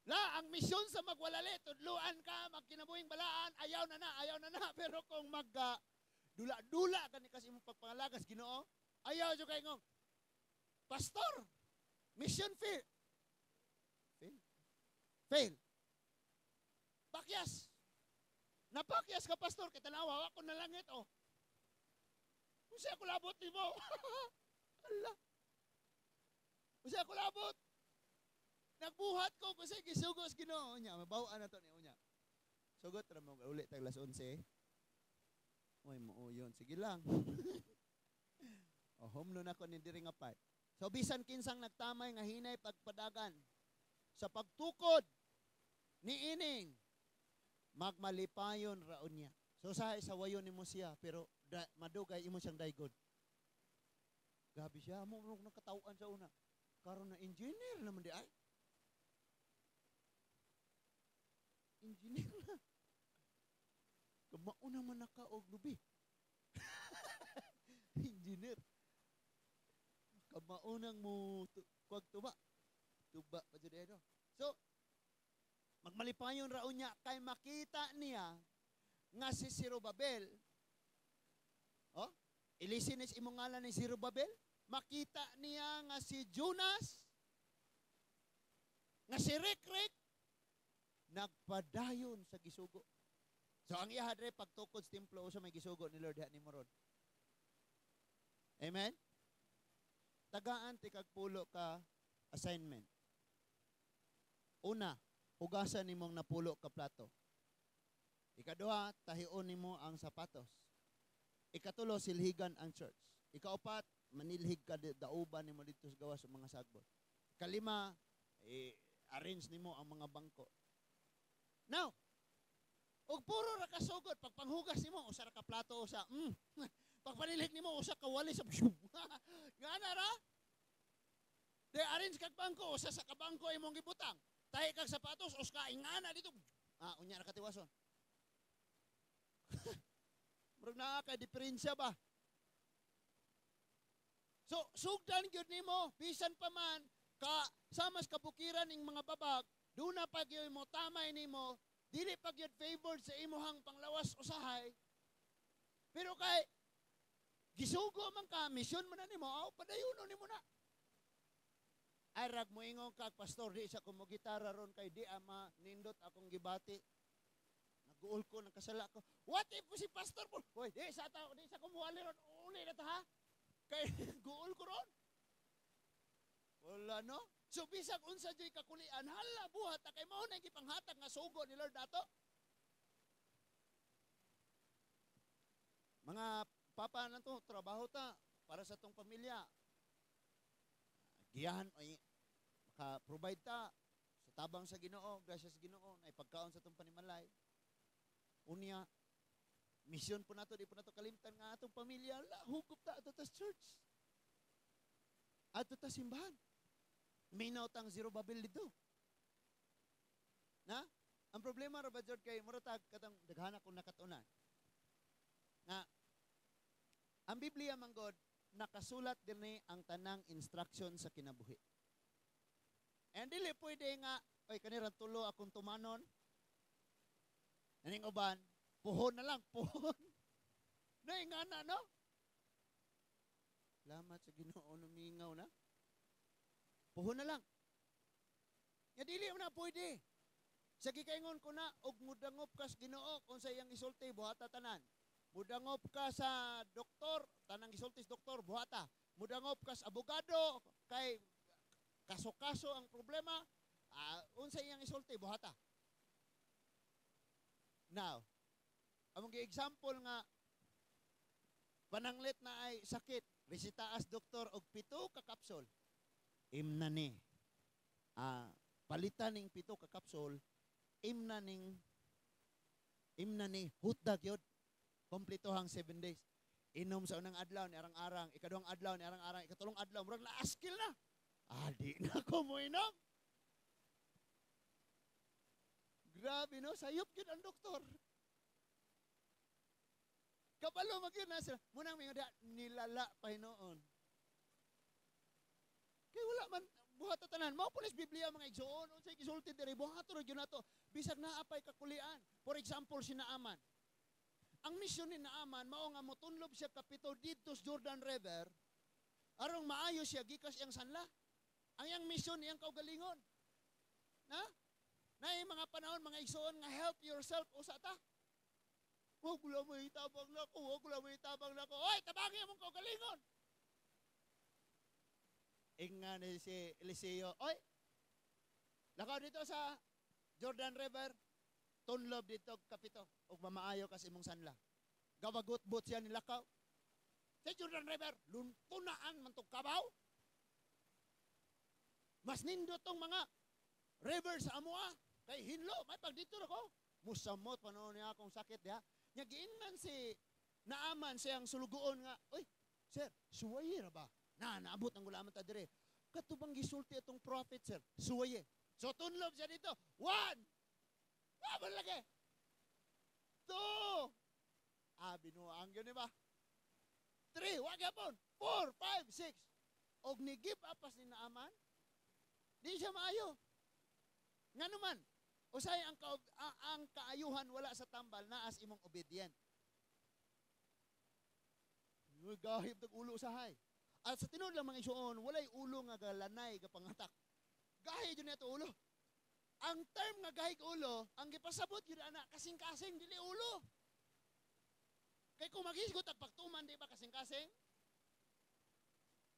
La, ang misyon sa magwalali, tudluan ka, magkinabuhing balaan, ayaw na na, ayaw na na. Pero kung mag dula-dula ka ni kasi imong pagpangalagas Ginoo, ayaw jud kay ngong pastor, mission fail. Fail. Fail. Pakyas. Napakyas ka, pastor, kay tanawa ako na langit oh. Unsa ako labot nimo? Allah. Unsa ako labot? Nagbuhat ko kasi gisugos Ginoo nya, mabaw-an na to ni unya. Sugot ra mo uli tag alas 11. Uy, mo yun. Sige lang. O, humlo na ko ni diri nga part. So, bisan kinsang nagtamay nga hinay pagpadagan sa pagtukod ni ining magmalipayon raon niya. So, sa wayon nimo siya, pero da, madugay imo siyang daygod. Gabi siya, mo nakatawaan sa una. Karon na engineer naman di ay. Engineer na. Kamauna man naka og lubi. Engineer. Kamaunang mo kuwag tuba. Tuba pa jud no. So, magmalipayon raon niya kay makita niya nga si Zerubabel. Oh, ilisin is imong ngalan ni Zerubabel. Makita niya nga si Jonas, nga si Rick nagpadayon sa gisugo. So ang iya dre pagtukod sa templo usa may gisugo ni Lord diha ni Moron. Amen. Tagaan ti kag pulo ka assignment. Una, hugasan nimong napulo ka plato. Ikaduha, tahion nimo ang sapatos. Ikatulo, silhigan ang church. Ikaupat, manilhig ka dauban nimo didto sa gawas sa mga sagbot. Ikalima, arrange nimo ang mga bangko. Now, og puro ra ka sugod, pagpanghugas nimo usa ra ka plato usa. Pagpanilhig nimo usa ka walis. Nga na ra? De arrange kag bangko, usa sa ka bangko imong gibutang. Tahi kag sapatos, uska ingana dito. Ah, unya ra katiwason. Murag naa kay diferensya ba? So, sugdan gyud nimo bisan pa man ka samas kabukiran ning mga babag, duna pa gyud mo tamay nimo, dili pa gyud favored sa imuhang panglawas usahay. Pero kay gisugo man ka, misyon man na nimo, aw padayono nimo na. Arag mo ingon kag pastor, di sa kumugitara ron kay di ama nindot akong gibati. Naguol ko, nagkasala ko. What if si pastor mo? Hoy, di sa ta, di sa kumuwali ron, uli na ta ha. Kay guol ko ron. Wala no? So bisag unsa joy kakulian, hala buhat ta kay mao na gipanghatag nga sugo ni Lord ato. Mga papa na to, trabaho ta para sa atong pamilya. Giyahan ay maka-provide ta sa tabang sa Ginoo, grasya sa Ginoo, na pagkaon sa atong panimalay. Unya, misyon po nato, di po nato kalimtan nga atong pamilya, la, hugop ta ato ta church. Ato ta simbahan. Minaw tang Zerubbabel dito. Na? Ang problema ra ba jud kay mura tag katong daghan akong nakatunan. Nga ang Biblia man god nakasulat dinhi ang tanang instruction sa kinabuhi. And dili pwede nga, oy, kanirang tulo akong tumanon. Naning uban, puhon na lang, puhon. Na nga na, no? Salamat sa Ginoo, numingaw na. Puhon na lang. Nga dili mo na pwede. Sa gikaingon ko na, og mudangop kas Ginoo kung sa iyang isulti, buhata tanan. Mudangop ka sa doktor, tanang isulti sa doktor, buhata. Mudangop ka sa abogado, kay kaso-kaso ang problema, unsa iyang isulti, buhata. Now, among example nga pananglit na ay sakit, resitaas doktor og 7 ka kapsol. Imna ni. Palitan ning 7 ka kapsol, imna ni hutda gyud. Kompleto hang 7 days. Inom sa unang adlaw ni arang-arang, ikaduhang adlaw ni arang-arang, ikatulong adlaw murag naaskil na. Di na ko mo inom. Grabe no, sayop gyud ang doktor. Kabalo magyud na sila. Munang may nga nilala pa hinuon. Kay wala man buhat tanan. Mao po Biblia mga igsoon, unsay gisulti diri buhaton ra gyud nato. Bisag naa pay kakulian. For example, si Naaman. Ang misyon ni Naaman mao nga motunlob siya kapito didto sa Jordan River aron maayo siya gikas iyang sanla. Ang iyang misyon iyang kaugalingon. Na? Naay mga panahon mga igsoon nga help yourself usa ta. Wag lang may tabang nako, wag lang may tabang nako. Oy, tabangi among kaugalingon. Inga ni si Eliseo, oy, lakaw dito sa Jordan River, tunlob dito kapito, ug mamaayo kas imong sanla. Gabagot-bot siya nilakaw. Sa Jordan River, luntunaan man tong kabaw. Mas nindot tong mga river sa amoa, kay hinlo, may pag dito ko. Musamot pa noon niya akong sakit diha. Nya giingnan si Naaman siyang sulugoon nga, oy, sir, suwaye ra ba? Na, naabot ang gulaman ta dire. Katubang gisulti atong prophet, sir, suwaye. So tunlob siya dito. 1. Ah, lagi. 2. Ah, binuang yun, di ba? 3, wag yapon. 4, 5, 6. Og ni give up pas ni Naaman, di siya maayo. Nga naman, usay ang kaayuhan wala sa tambal, naas imong obedient. Gahib tag ulo usahay. At sa tinuod lang mga isuon, walay ulo nga galanay gapangatak. Gahi jud niya ulo. Ang term nga gahig ulo, ang gipasabot jud ana kasing-kasing dili ulo. Kay kung maghisgot ag pagtuman di ba kasing-kasing?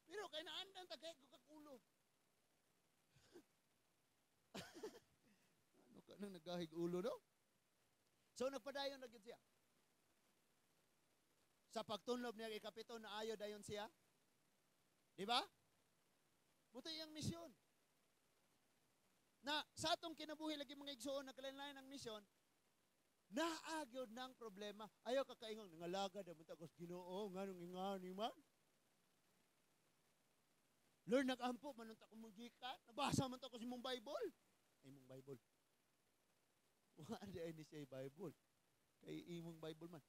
Pero kay naandan ta gahig kag ulo. Ano ka nang nagahig ulo no? So nagpadayon na gyud siya. Sa pagtunlob niya ikapito na ayo dayon siya. Di ba? Buti iyang misyon. Na sa atong kinabuhi lagi mga igsoon nagkalain-lain ang misyon, naagyod ng problema. Ayaw ka kaingon, nangalagad ang munta ko sa Ginoo, nganong ingani man. Lord, nag-ampo, manunta ko mong gikan, nabasa man ta ko sa imong Bible. Ay, imong Bible. Wala di ay ni siya Bible. Kay imong Bible man.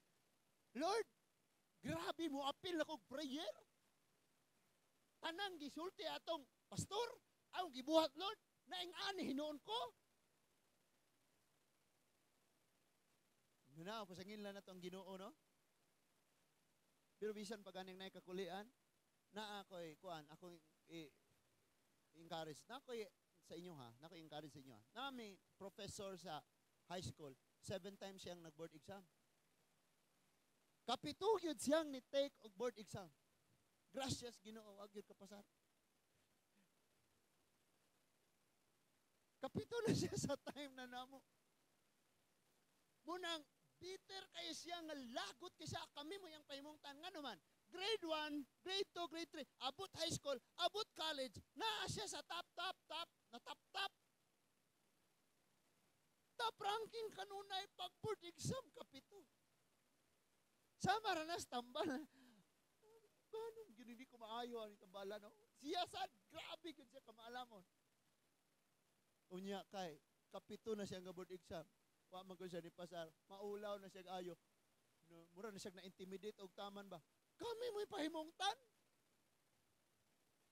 Lord, grabe mo, apil ako prayer. Tanang gisulti atong pastor, ang gibuhat, Lord, naing ani hinuon ko. Nga pasangin lang na to ang Ginoo, no? Pero bisan pag ganing naay kakulian, na ako'y kuan, ako i-encourage, na ako'y sa inyo ha, na ako'y encourage sa inyo ha. Na may professor sa high school, 7 times siyang nag-board exam. Kapito gyud siyang ni-take og board exam. Gracias Ginoo, wag gyud kapasar. Kapito na siya sa time na namo. Munang Bitter kayo siya nga lagot kay siya, kami mo yang pahimungtan nga naman. Grade 1, grade 2, grade 3, abot high school, abot college, naa siya sa top, top, top, na top, top. Top ranking kanunay pag board exam kapito. Sama ra na sa tambal. Paano hindi ko maayo ang tambala, no? Siya sad, grabe gyud siya kamaalamon. Unya kay kapito na siya nga board exam. Wa man ko siya ni pasar, maulaw na siya ayo. No, mura na siya na-intimidate og taman ba. Kami mo'y pahimungtan.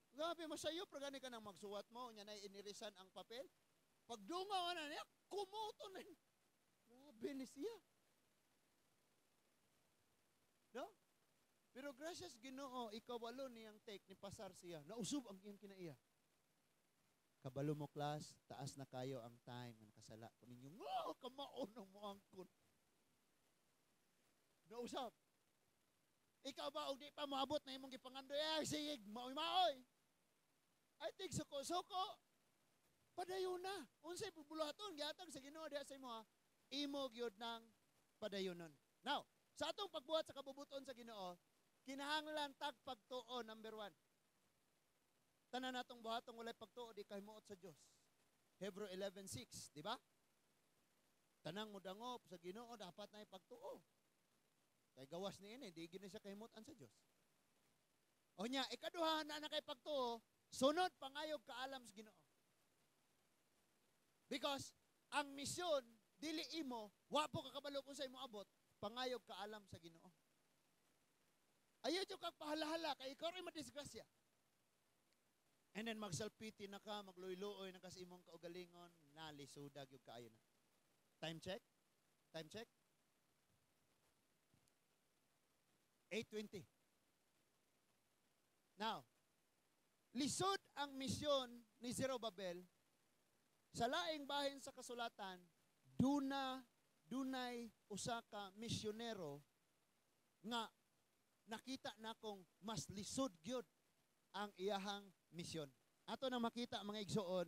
Grabe, masayo, pero gani ka nang magsuwat mo, unya na inirisan ang papel. Pagdungaw na niya, kumuto na. Grabe ni siya. No? Pero gracias Ginoo, ikawalo niyang take ni pasar siya. Nausub ang iyang kinaiya. Kabalo mo class, taas na kayo ang time nga nakasala ko ninyo. Nga, kamao ng moangkon. Nausab. Ikaw ba, og di pa moabot na imong gipangandoy, ay, sige, maoy-maoy. Ay, tig suko-suko. Padayon na. Unsay bubuluhaton, gihatag sa Ginoo diha sa imo ha. Imo gyud nang padayonon. Now, sa atong pagbuhat sa kabubuton sa Ginoo, kinahanglan tag pagtuo number 1. Tanan natong buhatong walay pagtuo di kahimuot sa Dios. Hebrew 11:6, di ba? Tanang modangop sa Ginoo dapat na pagtuo. Kay gawas ni ini, di gid siya kahimutan sa Dios. O nya, ikaduha na na kay pagtuo, sunod pangayog kaalam sa Ginoo. Because ang misyon dili imo, wa po kakabalo kung sa imo abot, pangayog kaalam sa Ginoo. Ayaw jud kag pahalahala kay ikaw ray madisgrasya. And then magsalpiti na ka, magluoy-luoy na ka sa imong kaugalingon, nalisudag yung kaayo na. Time check? Time check? 8:20. Now, lisod ang misyon ni Zerubbabel sa laing bahin sa kasulatan, dunay usa ka misyonero nga nakita na kong mas lisod gyud ang iyahang misyon. Ato na makita mga igsoon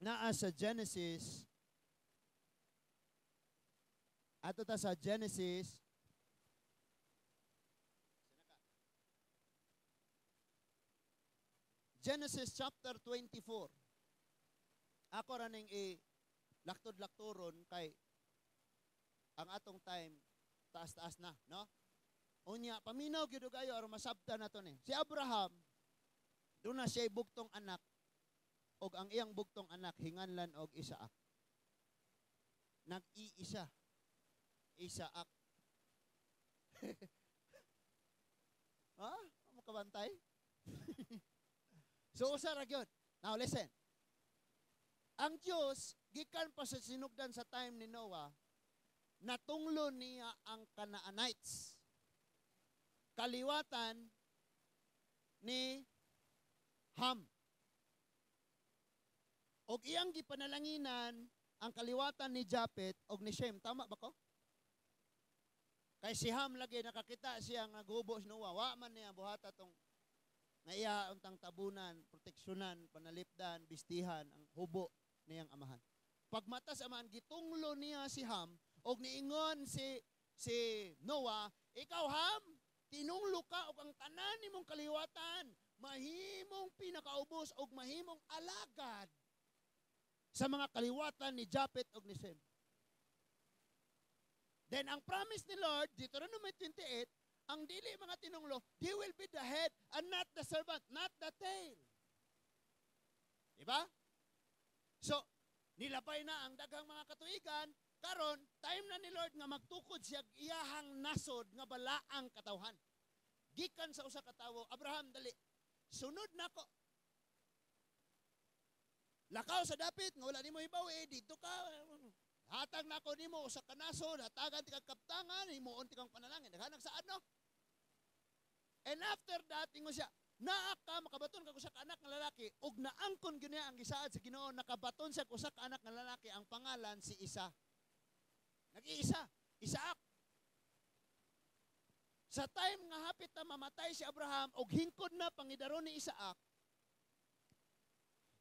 naa sa Genesis. Ato ta sa Genesis. Genesis chapter 24. Ako ra ning i laktod-laktoron kay ang atong time taas-taas na, no? Unya paminaw gyud og ayo aron masabta nato ni. Si Abraham doon na siya'y bugtong anak og ang iyang bugtong anak hinganlan og Isaac. Nag-iisa. Isaac. Ha? Mo kabantay? So usa ra gyud. Now listen. Ang Dios gikan pa sa sinugdan sa time ni Noah, natunglo niya ang Canaanites. Kaliwatan ni Ham. Og iyang gipanalanginan ang kaliwatan ni Japet og ni Shem. Tama ba ko? Kay si Ham lagi nakakita siya nga gubo si Noah. Wa man niya buhata tong nga iya untang tabunan, proteksyonan, panalipdan, bistihan ang hubo niyang amahan. Pagmata sa amahan, gitunglo niya si Ham og niingon si Noah, ikaw Ham, tinunglo ka og ang tanan nimong kaliwatan mahimong pinakaubos og mahimong alagad sa mga kaliwatan ni Japet og ni Shem. Then ang promise ni Lord, Deuteronomy 28, ang dili mga tinunglo, they will be the head and not the servant, not the tail. Diba? So, nilabay na ang daghang mga katuigan, karon time na ni Lord nga magtukod siya iyahang nasod nga balaang katawhan. Gikan sa usa ka tawo, Abraham, dali, sunod nako. Lakaw sa dapit nga wala nimo hibaw, dito ka. Hatag nako nimo usa ka nasod, hatagan ti kag kaptangan, himuon ti kang panalangin. Naghanag sa ano? And after that, ingon siya, naa ka makabaton kag usa ka anak nga lalaki ug naangkon gyud niya ang gisaad sa Ginoo, nakabaton siya usa ka anak nga lalaki, ang pangalan si Isa. Nag-iisa, Isaac. Sa time nga hapit na mamatay si Abraham og hingkod na pangidaron ni Isaac,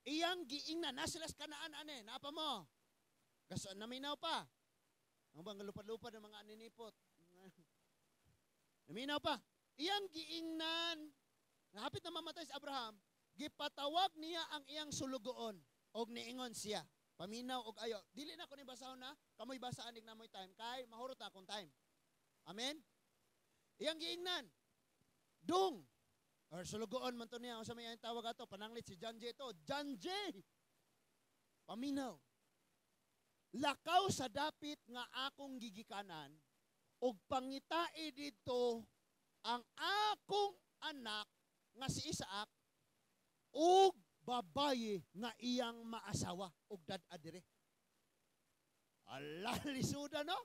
iyang giingnan na sila sa Kanaan ane, napa mo. Gaso naminaw pa. Ang bang lupad-lupad ng mga aninipot. Naminaw pa. Iyang giingnan, hapit na mamatay si Abraham, gipatawag niya ang iyang sulugoon og niingon siya. Paminaw og ayo. Dili na ko ni basahon na, kamoy basaan na mo'y time kay mahurot na akong time. Amen. Iyang giingnan. Dung or sulugoon man to niya, unsa may iyang tawag ato, pananglit si John J to. John J. Paminaw. Lakaw sa dapit nga akong gigikanan og pangitai didto ang akong anak nga si Isaac og babaye nga iyang maasawa og dad-a dire. Ala, lisuda, no?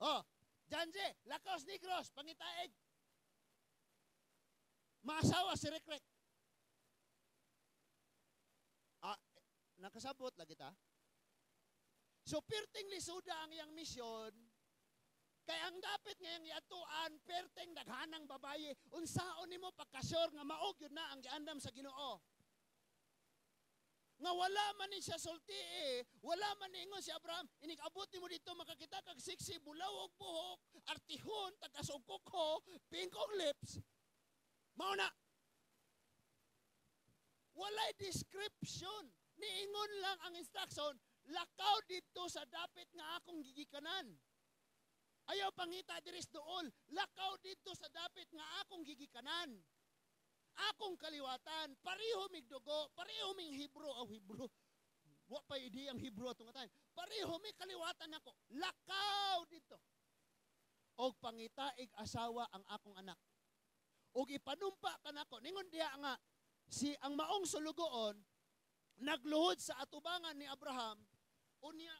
Oh, John J, lakaw sa Negros, pangitaeg maasawa si Rekrek. Ah, nakasabot lagi ta. So, perting lisuda ang iyang misyon, kay ang dapit ngayang iatuan, perting daghanang babaye, unsaon nimo pagka-sure nga mao gyud na ang giandam sa Ginoo? Nga wala man ni siya sulti eh. Wala man niingon si Abraham, inig-abot nimo dito makakita kag sexy, bulaw og buhok, artihon, tagas og kuko, pink og lips. Mao na. Walay description. Niingon lang ang instruction, lakaw dito sa dapit nga akong gigikanan. Ayaw pangita diris dool, lakaw dito sa dapit nga akong gigikanan. Akong kaliwatan, pareho mig dugo, pareho ming Hebrew, aw Hebrew. Wa pa idi ang Hebrew atong time. Pareho mi kaliwatan nako. Lakaw dito. Og pangitaig asawa ang akong anak. Og ipanumpa kanako. Ningon diha nga si ang maong sulugoon nagluhod sa atubangan ni Abraham, unya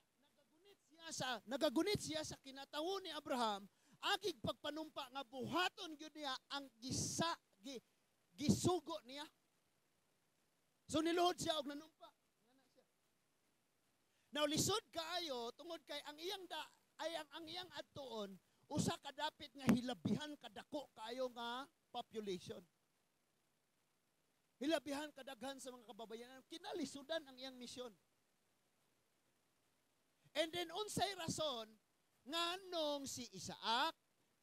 nagagunit siya sa kinatawo ni Abraham agig pagpanumpa nga buhaton gyud niya ang gisa gi, gisugo niya. So niluhod siya og nanumpa. Ngana siya. Now lisod kaayo tungod kay ang iyang da ay ang iyang adtuon usa ka dapit nga hilabihan kadako kaayo nga population. Hilabihan kadaghan sa mga kababayanan, kinalisudan ang iyang misyon. And then unsay rason nganong si Isaac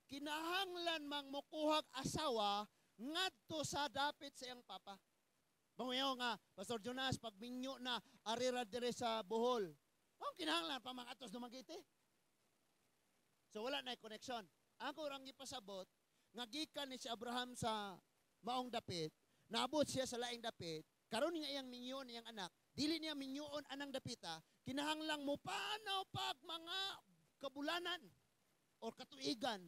kinahanglan mang mokuhag asawa ngadto sa dapit sa iyang papa? Banguyaw nga, "Pastor Jonas, pag minyo na arira dire sa Bohol." Ang kinahanglan pa mga atos Dumaguete. So wala na connection. Ako rang gipasabot nga gikan ni si Abraham sa maong dapit, naabot siya sa laing dapit, karon nga iyang minyon iyang anak, dili niya minyoon anang dapita, kinahanglang mopanaw pag mga kabulanan or katuigan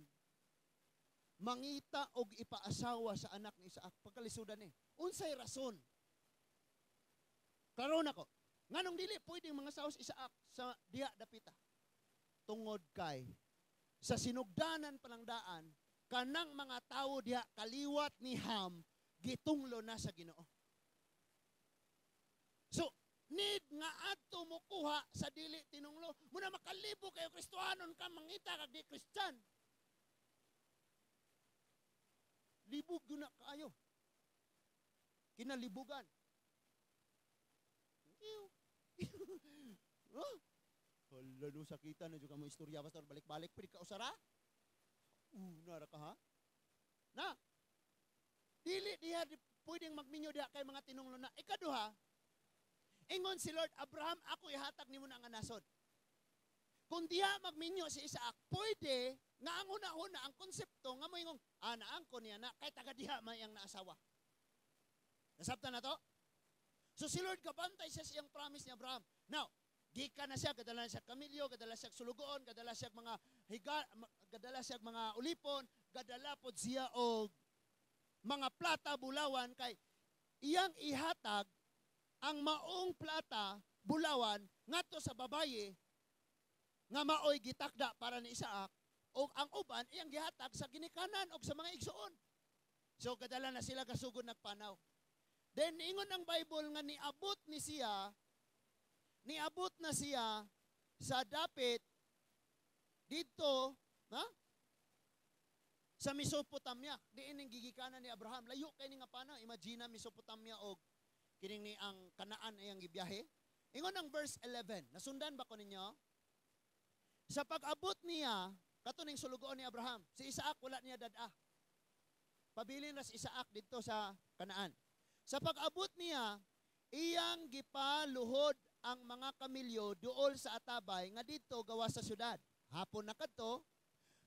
mangita og ipaasawa sa anak ni Isaac, pagkalisudan ni. Unsay rason? Klaro nako. Nganong dili pwedeng mga saos Isaac sa diha dapita? Tungod kay sa sinugdanan palangdaan kanang mga tawo diha kaliwat ni Ham, gitunglo na sa Ginoo. So, need nga adto mo kuha sa dili tinunglo. Muna makalibo kayo Kristohanon ka mangita kag di Christian. Libog gyud na kaayo. Kinalibugan. Thank you. Oh? Hala no, sakita na jud ka mo istorya, pastor, balik-balik pwede ka usara. Nara ka ha? Na. Dili diha di, pwedeng magminyo diha kay mga tinunglo na. Ikaduha, ingon si Lord, "Abraham, ako ihatag nimo na nga nasod." Kung diha magminyo si Isaac, pwede nga ang una-una ang konsepto nga moingong, ah, naangko niya na kay taga diha may ang naasawa. Nasabtan na to? So si Lord kabantay siya sa iyang promise ni Abraham. Now, gikan na siya, gadala siya kamilyo, gadala siya sulugoon, gadala siya mga higa, gadala siya mga ulipon, gadala pod siya og mga plata, bulawan, kay iyang ihatag ang maong plata, bulawan ngadto sa babaye nga maoy gitakda para ni Isaac, og ang uban iyang gihatag sa ginikanan og sa mga igsuon. So gadala na sila, kasugod nagpanaw. Then ingon ang Bible nga niabot na siya sa dapit dito, na sa Mesopotamia. Diin ning gigikanan ni Abraham. Layo kay ni nga pana. Imagine Mesopotamia og kining ni ang Kanaan ay ang gibiyahe. Ingon ang verse 11. Nasundan ba ko ninyo? Sa pag-abot niya, kato ning sulugoon ni Abraham, si Isaac wala niya dad-a. Pabilin ra si Isaac didto sa Kanaan. Sa pag-abot niya, iyang gipaluhod ang mga kamilyo duol sa atabay nga didto gawas sa syudad. Hapon na kadto,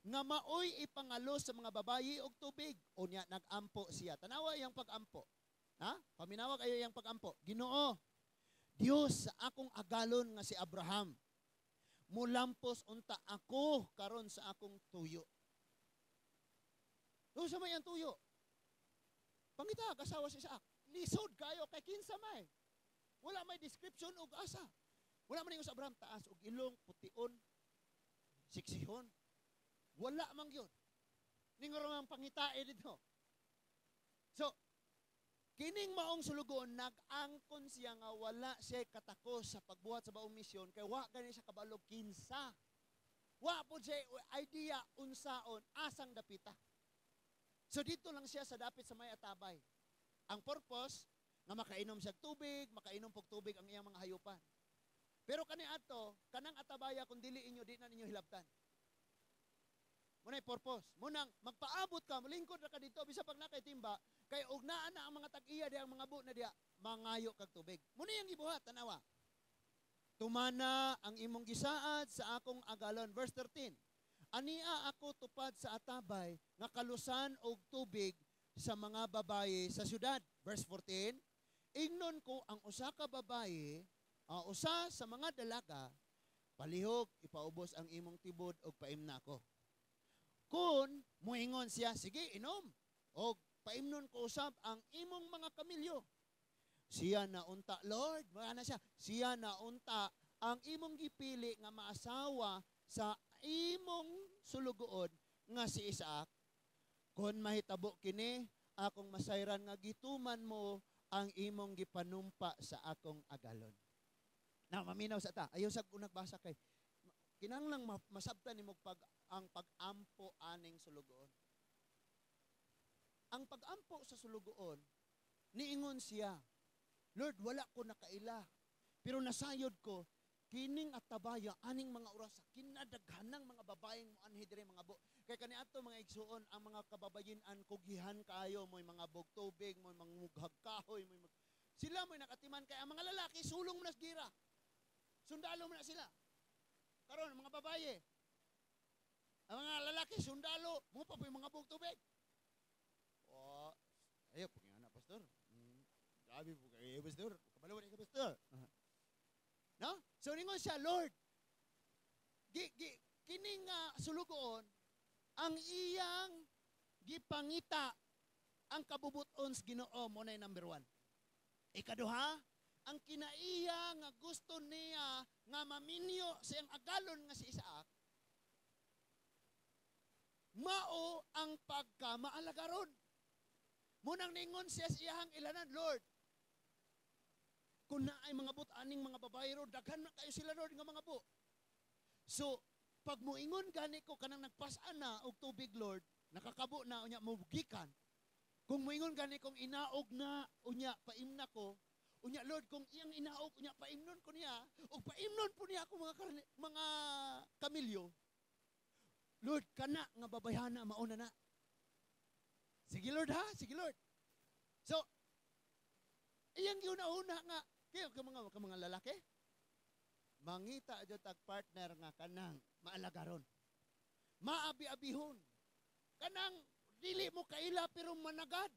nga maoy ipangalos sa mga babayi og tubig. Unya nagampo siya. Tanawa iyang pag-ampo. Ha? Paminawa kayo iyang pag-ampo. "Ginoo, Dios sa akong agalon nga si Abraham, mulampos unta ako karon sa akong tuyo." Unsa may ang tuyo? Pangita asawa si Isaac. Lisod kayo kay kinsa may. Wala may description og asa. Wala man ingon sa Abraham taas og ilong, pution, siksihon. Wala man gyud. Ningon man pangitae dito. So, kining maong sulugoon, nag-angkon siya nga wala siya katakos sa pagbuhat sa baong misyon kay wa gani siya kabalo kinsa. Wa po siya idea unsaon asang dapita. So dito lang siya sa dapit sa may atabay. Ang purpose nga makainom siya tubig, makainom pog tubig ang iyang mga hayupan. Pero kani ato, kanang atabaya, kung dili inyo, di na ninyo hilabtan. Muna'y purpose. Munang magpaabot ka, mulingkod ra ka dito, bisa pag nakay timba, kay og naa na ang mga tag-iya diya, ang mga bu na diya, mangayo kag tubig. Muna yung gibuhat, tanawa. "Tumana ang imong gisaad sa akong agalon." Verse 13. "Ania ako tupad sa atabay nga kalusan og tubig sa mga babaye sa syudad." Verse 14. "Ingnon ko ang usa ka babaye, usa sa mga dalaga, 'Palihog, ipaubos ang imong tibod og paimna ako.' Kung muingon siya, 'Sige, inom, og paimnon ko usab ang imong mga kamilyo.' Siya na unta, Lord," mga na siya, "siya na unta ang imong gipili nga maasawa sa imong sulugoon nga si Isaac. Kung mahitabo kini, akong masayran nga gituman mo ang imong gipanumpa sa akong agalon." Na maminaw sa ta. Ayaw sa nagbasa kay kinahanglang masabtan nimo pag ang pag-ampo aning sulugoon. Ang pag-ampo sa sulugoon, niingon siya, "Lord, wala ko nakaila. Pero nasayod ko, kining atabaya, aning mga orasa, kinadaghanang mga babaeng moanhi diri mga bo." Kay kaniadto, mga igsuon, ang mga kababayen-an kugihan kaayo, mo'y mga bog tubig, mo'y mga mughag kahoy, mo'y mag... Sila mo'y nakatiman kay ang mga lalaki sulong mo na sa gira. Sundalo mo na sila. Karon mga babaye, ang mga lalaki sundalo, mo pa po yung mga bog tubig. Oh, ayo po na, pastor. Grabe po kayo, pastor. Kabalo ka, pastor. No? So ningon siya, "Lord," gi, gi, kining sulugoon, ang iyang gipangita ang kabubuton sa Ginoo mo na number 1. Ikaduha, ang kinaiya nga gusto niya nga maminyo sa iyang agalon nga si Isaac, mao ang pagkamaalagaron. Munang ningon siya sa iyahang ilanan, "Lord, kung naay mga but aning mga babae ro, daghan na kayo sila, Lord, nga mga bu. So, pag muingon gani ko kanang nagpasan na og tubig, Lord, nakakabo na unya mo gikan. Kung muingon gani kong inaog na unya paimna ko, unya Lord, kung iyang inaog unya paimnon ko niya, og paimnon po niya ako mga karne, mga kamilyo. Lord, kana nga babayhana mauna na. Sige, Lord, ha, sige, Lord." So, iyang giuna-una nga kayo ka mga lalaki, mangita jud tag partner nga kanang maalagaron. Maabi-abihon. Kanang dili mo kaila pero managad.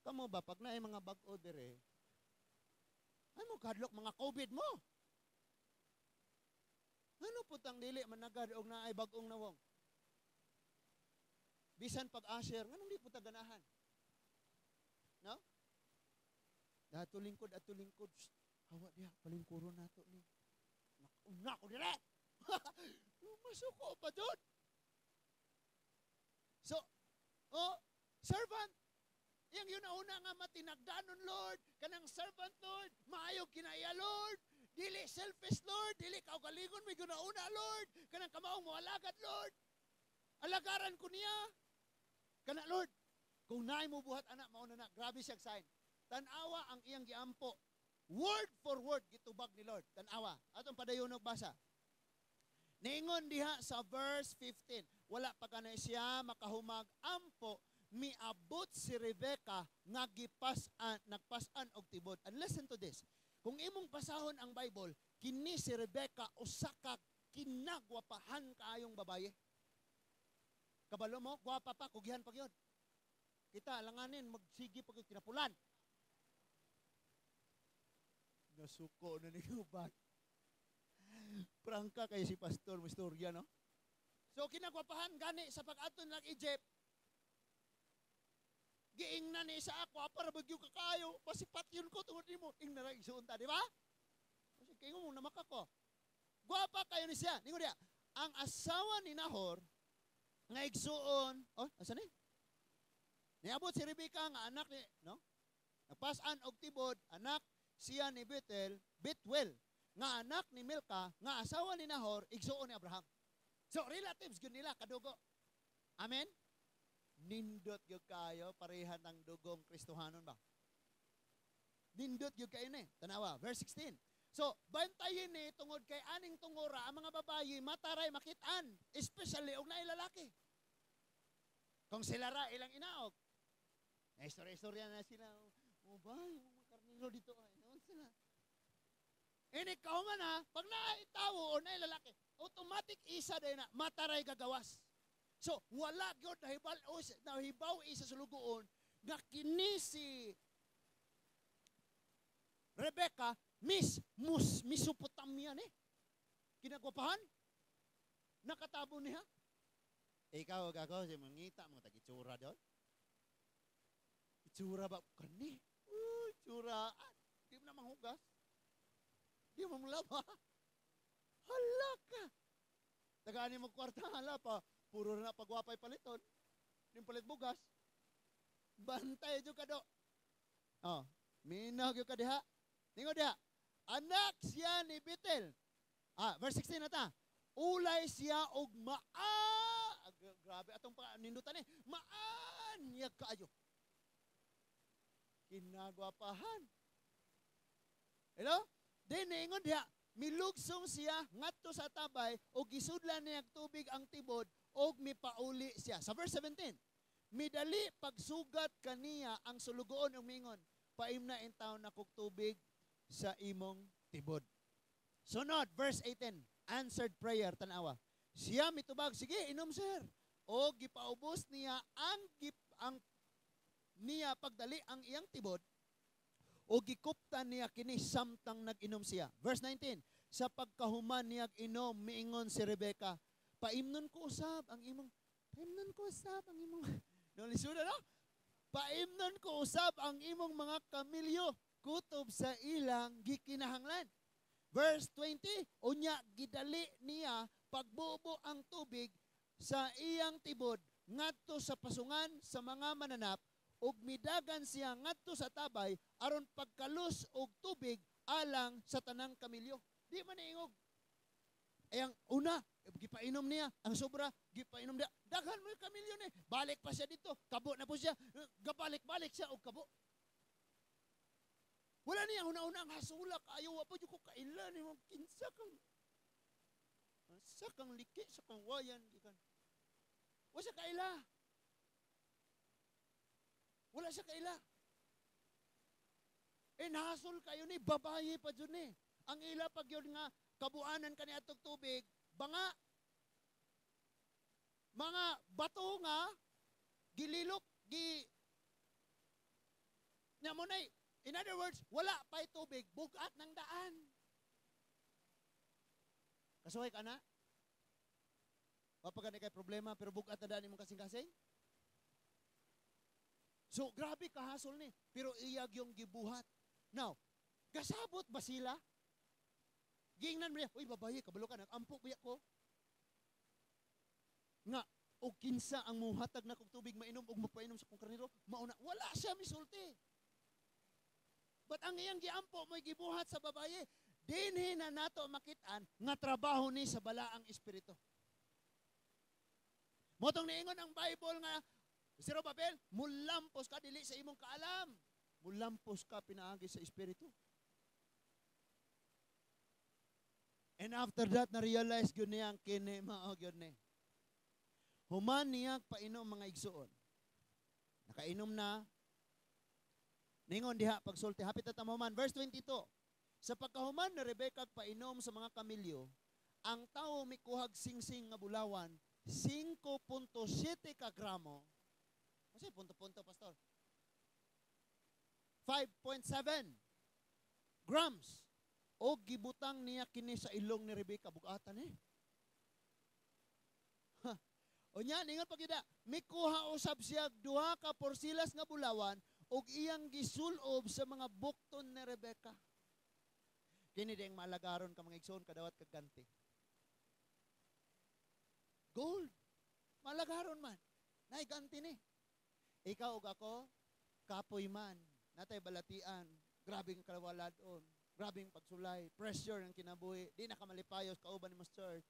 Kamo ba pag naay mga bag-o dire, ay mo kadlok mga COVID mo. Ano putang dili managad og naay bag-ong nawong? Bisan pag usher, nganong di puta ganahan? No? Dato lingkod, ato lingkod. Shh, hawa diha, palingkuron nato ni. Una ko dire. Masuko pa jud. So, oh, servant. Yang yun una nga matinagdanon, Lord. Kanang servant, Lord. Maayo kinaiya, Lord. Dili selfish, Lord. Dili kaugalingon may guna-una, Lord. Kanang kamaong mo alagad, Lord. Alagaran ko niya. Kana, Lord. Kung naay mo buhat ana, mauna na. Grabe siya sign. Tanawa ang iyang giampo. Word for word gitubag ni Lord. Tanawa. Atong padayon og basa. Niingon diha sa verse 15, wala pa kanay siya makahumag ampo, miabot si Rebecca nga gipas-an, nagpas-an og tibod. And listen to this. Kung imong basahon ang Bible, kini si Rebecca usa ka kinagwapahan kaayong babaye. Kabalo mo, gwapa pa, kugihan pa gyud. Kita alanganin magsige pa gyud kinapulan. Nasuko na ni uban. Prangka kay si pastor, mo istorya, no? So kinagwapahan gani sa pag-ato ng Egypt. Giingnan ni Isaac, para bagyo ka kayo, pasipat yun ko tungod nimo. Ingnan ra igsuon ta, di ba? Kasi kayo mo namaka ko. Gwapa kayo ni siya. Ningon diya, ang asawa ni Nahor nga igsuon, oh, asa ni? Niabot si Rebecca nga anak ni, no? Nagpas-an og tibod, anak siya ni Bethuel, nga anak ni Milcah, nga asawa ni Nahor, igsuon ni Abraham. So, relatives gyud nila, kadugo. Amen? Nindot gyud kayo, parehan ng dugong Kristohanon ba? Nindot gyud kayo ni. Tanawa, verse 16. So, bantayin ni tungod kay aning tungora, ang mga babayi mataray makitaan, especially og naay lalaki. Kung sila ra ilang inaog. Na istorya-istorya na sila. O ba, yung mga karnero dito ay noon sila. Ini kauman ha, pag naay tawo o naay lalaki, automatic isa din na mataray gagawas. So, wala gyud nahibal o nahibaw isa sa sulugoon nga kini si Rebecca Miss Mus Mesopotamia ni. Kinagwapahan? Nakatabo niya. Ikaw ug ako si mangita mo tag itsura doon. Itsura ba kani? Uy, itsura. Ah, di mo na manghugas. Di mo manglaba. Hala ka. Tagaan mo kwarta, hala pa. Puro na pagwapay paliton. Di palit bugas. Bantay jud ka do. Oh, minaw gyud ka diha. Ningo diha. Anak siya ni Betel. Ah, verse 16 na ta. Ulay siya og maa. Grabe atong nindutan ni. Maanyag kaayo. Kinagwapahan. Hello? Then niingon diha, milugsong siya ngadto sa tabay og gisudlan niya tubig ang tibod og mipauli siya. Sa verse 17, midali pagsugat kaniya ang sulugoon og mingon, paimna intawon nakog tubig sa imong tibod. Sunod, verse 18, answered prayer, tanawa. Siya mitubag, sige, inom sir. O gipaubos niya ang niya pagdali ang iyang tibod o gikuptan niya kini samtang nag-inom siya. Verse 19, sa pagkahuman niya inom, miingon si Rebecca, paimnon ko usab ang imong, paimnon ko usab ang imong, no, lisuda, no? Paimnon ko usab ang imong mga kamilyo, kutob sa ilang gikinahanglan. Verse 20, unya gidali niya pagbubo ang tubig sa iyang tibod ngadto sa pasungan sa mga mananap ug midagan siya ngadto sa tabay aron pagkalus og tubig alang sa tanang kamilyo. Di man niingog. Ay ang una, gipainom niya, ang sobra, gipainom niya. Daghan mo yung kamilyo ni. Balik pa siya dito, kabo na po siya. Gabalik-balik siya og kabo. Wala niya una-una ang hasula kaayo wa pa jud ko kaila ni mo kinsa kang sa kang liki sa kang wayan gikan. Wa siya kaila. Wala siya kaila. E nahasol kayo ni babaye pa jud ni. Ang ila pag yun nga kabuanan kani atong tubig, banga mga bato nga gililok gi nya mo nay. In other words, wala pa'y tubig, bugat ng daan. Kasuhay ka na? Wa pa gani kay problema pero bugat na daan imong kasing-kasing? So, grabe kahasol ni. Pero iyag yung gibuhat. Now, gasabot ba sila? Giingnan mo niya, uy, babaye, kabalo ka, nag-ampo biya ko. Nga, o kinsa ang muhatag na kong tubig mainom o magpainom sa kong karnero, mauna, wala siya misulti. But ang iyang giampo mo'y gibuhat sa babaye. Dinhi na nato makitaan nga trabaho ni sa balaang espiritu. Motong niingon ang Bible nga, Zerubbabel, mulampos ka dili sa imong kaalam. Mulampos ka pinaagi sa espiritu. And And after that, na-realize gyud niya ang kini mao gyud ni. Human niya painom, mga igsuon. Nakainom na. Ningon diha pagsulti, hapit na tamuman. Verse 22. Sa pagkahuman ni Rebecca painom sa mga kamilyo, ang tawo mikuhag singsing nga bulawan, 5.7 ka gramo. Kasi punto-punto, pastor. 5.7 grams. O gibutang niya kini sa ilong ni Rebecca, bugatan eh. Ha. O nya, ningon pagida, mikuha usab siya duha ka porsilas nga bulawan ug iyang gisulob sa mga bukton ni Rebecca. Kini ding maalagaron ka, mga igsoon, kadawat kag ganti. Gold. Malagaron man. Nay ganti ni. Ikaw ug ako, kapoy man. Natay balatian. Grabing kawaladon. Grabing pagsulay. Pressure ng kinabuhi. Di na ka malipayos kauban nimo sa church.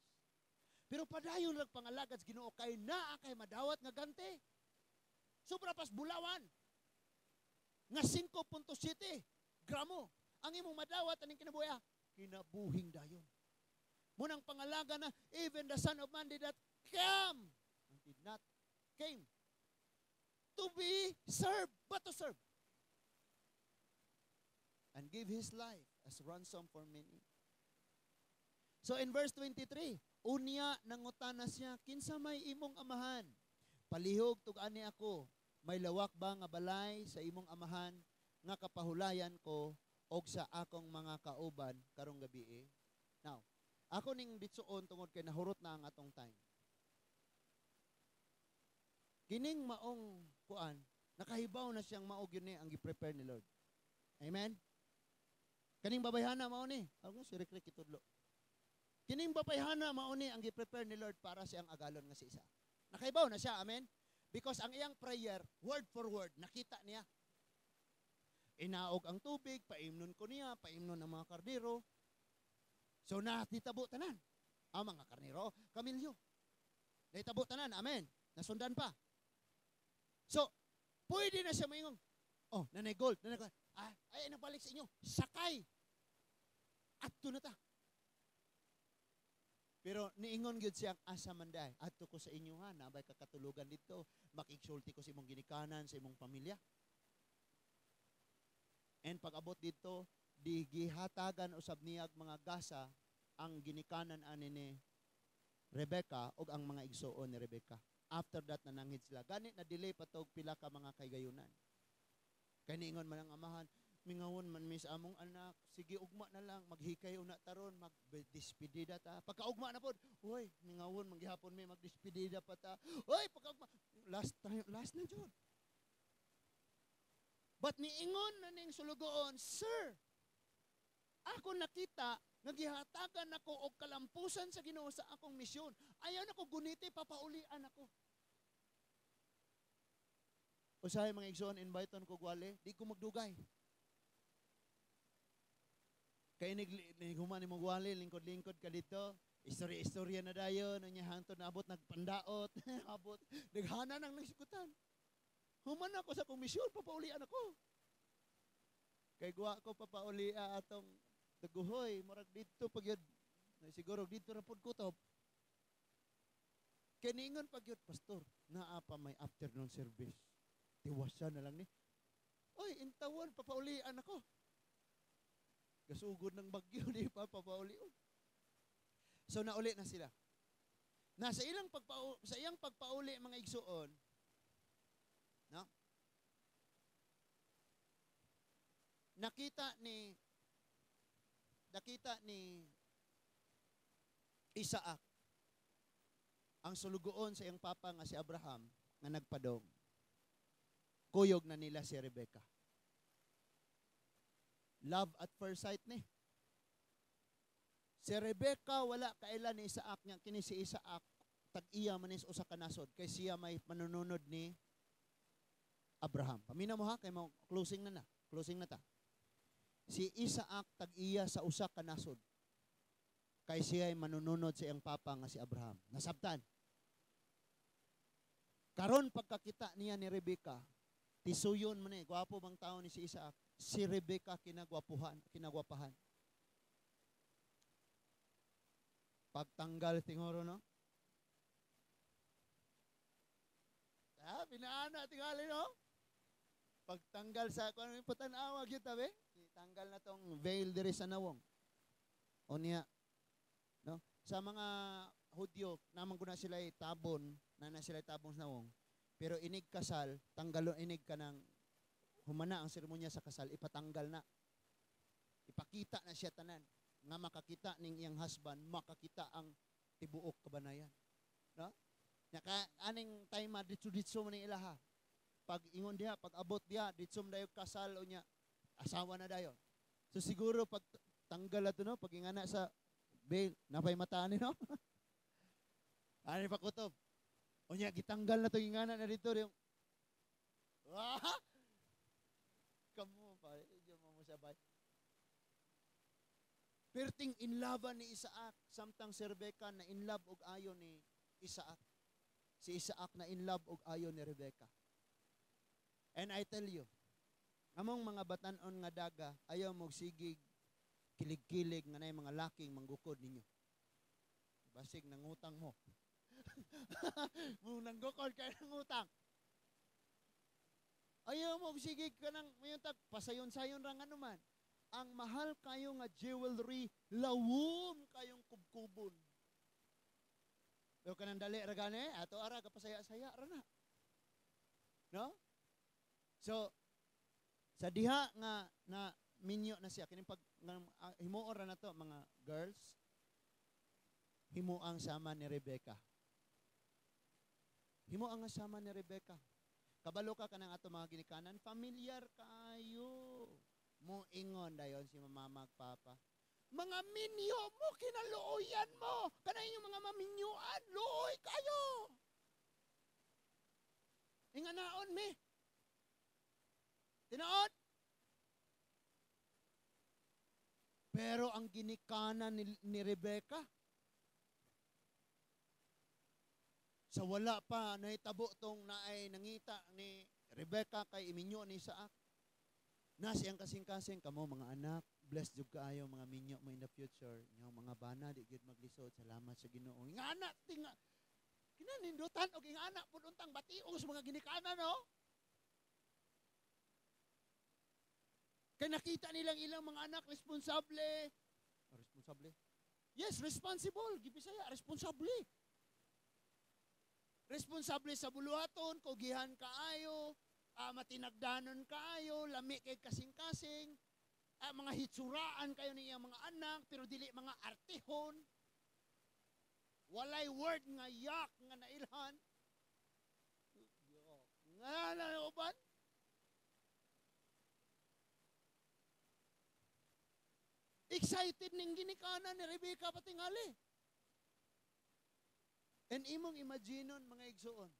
Pero padayon lang pangalagad sa Ginoo kay naa kay madawat nga ganti. Sobra pas bulawan. Nga 5.7 gramo. Ang imong madawat aning kinabuhi, kinabuhing dayon. Munang pangalaga na even the Son of Man did not come and did not came to be served, but to serve and give his life as ransom for many. So in verse 23, unya nangutana siya, "Kinsa may imong amahan? Palihog tug-ani ako, may lawak ba nga balay sa imong amahan nga kapahulayan ko og sa akong mga kauban karong gabi eh?" Now, ako ning bitsuon tungod kay nahurot na ang atong time. Kining maong kuan, nakahibaw na siyang mao gyud ni ang gi-prepare ni Lord. Amen? Kaning babayhana mao ni. Ako si Rick Rick itudlo. Kining babayhana mao ni ang gi-prepare ni Lord para siyang agalon nga si Isaac. Nakahibaw na siya, amen? Because ang iyang prayer, word for word, nakita niya. Inaog ang tubig, paimnon ko niya, paimnon ang mga karnero. So natitabo tanan. Ang mga karnero, kamilyo. Nahitabo tanan, amen. Nasundan pa. So, pwede na siya moingon, "Oh, nanay gold, nanay gold. Ah, ay, nabalik sa inyo, sakay. Adto na ta." Pero niingon gyud siyang, "Asa man day? Adto ko sa inyo ha, nabay kakatulugan dito, makigsulti ko sa imong ginikanan, sa imong pamilya." And pag abot dito, di gihatagan usab niyag mga gasa ang ginikanan ani ni Rebecca ug ang mga igsuon ni Rebecca. After that, nananghid sila. Gani na delay pa tog pila ka mga kaygayunan. Kay niingon man ang amahan, "Mingawon man mi sa among anak, sige ugma na lang, maghikay una taron, magdespedida ta. Pagkaugma na pod, uy, mingawon man gihapon mi, magdespedida pa ta. Uy, pagkaugma, last time, last na jud." But niingon na ning sulugoon, "Sir, ako nakita nga gihatagan ako og kalampusan sa Ginoo sa akong misyon. Ayaw na ko guniti, papaulian ako." Usahay, mga igsoon, invite on ko gwali, di ko magdugay. Kay nig human ni gwali, lingkod-lingkod ka dito, istorya-istorya na dayon, unya hangtod naabot nagpandaot, abot, naghana nang nagsikutan. Human ako sa akong misyon, papaulian ako. Kay guwa ko papaulia atong daguhoy, murag didto pag yun, siguro didto ra pud kutob. Kay niingon pag yun, "Pastor, naa pa may afternoon service. Tiwasan na lang ni." Oy, intawon, papaulian ako. Gasugod ng bagyo, di pa papaulion. So nauli na sila. Na sa iyang pagpauli, mga igsuon, no? Nakita ni Isaac ang sulugoon sa iyang papa nga si Abraham nga nagpadong. Kuyog na nila si Rebecca. Love at first sight ni. Si Rebecca wala kaila ni Isaac nga kini si Isaac tag-iya man is usa ka nasod kay siya may manununod ni Abraham. Pamina mo ha kay mo closing na na. Closing na ta. Si Isaac tag-iya sa usa ka nasod kay siya ay manununod sa iyang papa nga si Abraham. Nasabtan. Karon pagkakita niya ni Rebecca, tisuyon man eh, gwapo bang tao ni si Isaac? Si Rebecca kinagwapuhan, kinagwapahan. Pagtanggal tingoro, no? Ah, pinaana tingali, no? Pagtanggal sa kung ano yung patanawa gyud tabi, tanggal na tong veil diri sa nawong. O niya, no? Sa mga Hudyo, naman ko na sila tabon, na na sila tabon sa nawong. Pero inig kasal, tanggalon inig ka ng humana ang seremonya sa kasal, ipatanggal na. Ipakita na siya tanan nga makakita ning iyang husband, makakita ang tibuok kabanayan. No? Nya ka aning time ditso-ditso man ning ilaha. Pag ingon diha, pag abot diha, ditso man dayon kasal o nya asawa na dayon. So siguro pag tanggal ato, no, pag ingana sa veil, napay mata ani, no? Ani pa kutob. O nya gitanggal na to, ingana na dito yung ah! Kamo pa, di mo sabay. Perting in love ni Isaac, samtang si Rebecca na in love og ayo ni Isaac. Si Isaac na in love og ayo ni Rebecca. And I tell you, among mga batan-on nga daga, ayaw mo sigig kilig-kilig nga nay mga laking manggukod ninyo. Basig nangutang mo. Mung nanggukod kay nangutang. Ayaw mo sigig ka nang mayon tag pasayon-sayon ra nga man. Ang mahal kayo nga jewelry, lawom kayong kubkubon. Pero kanang dali ra gani, ato ara kapasaya-saya ra na. No? So sa diha nga na minyo na siya kining pag nga, himuon ra nato mga girls, himuang sama ni Rebecca. Himuang nga sama ni Rebecca. Kabalo ka kanang ato mga ginikanan, familiar kayo. Moingon dayon si mama ug papa. Mga minyo mo, kinaluoyan mo. Kanang inyong mga maminyuan, luoy kayo. Inganaon mi. Tinood. Pero ang ginikanan ni Rebecca, sa wala pa nahitabo tong naay nangita ni Rebecca kay iminyo ni Isaac. Na siyang kasing-kasing, kamo mga anak, blessed jud kaayo mga minyo mo in the future. Inyong mga bana, di gyud maglisod. Salamat sa Ginoo. Nga anak, tinga, kinanindutan og nga anak pud untang bationg sa mga ginikanan, no? Kay nakita nilang ilang mga anak responsable. Oh, responsable? Yes, responsible. Gibisaya, responsable. Responsable sa buluhaton, kugihan kaayo, matinagdanon kaayo, lami kay kasing-kasing, mga hitsuraan kayo niyang mga anak, pero dili mga artihon. Walay word nga yak nga nailhan. Nga na uban. Excited ning ginikanan ni Rebecca patingali. And imong imaginon mga igsuon,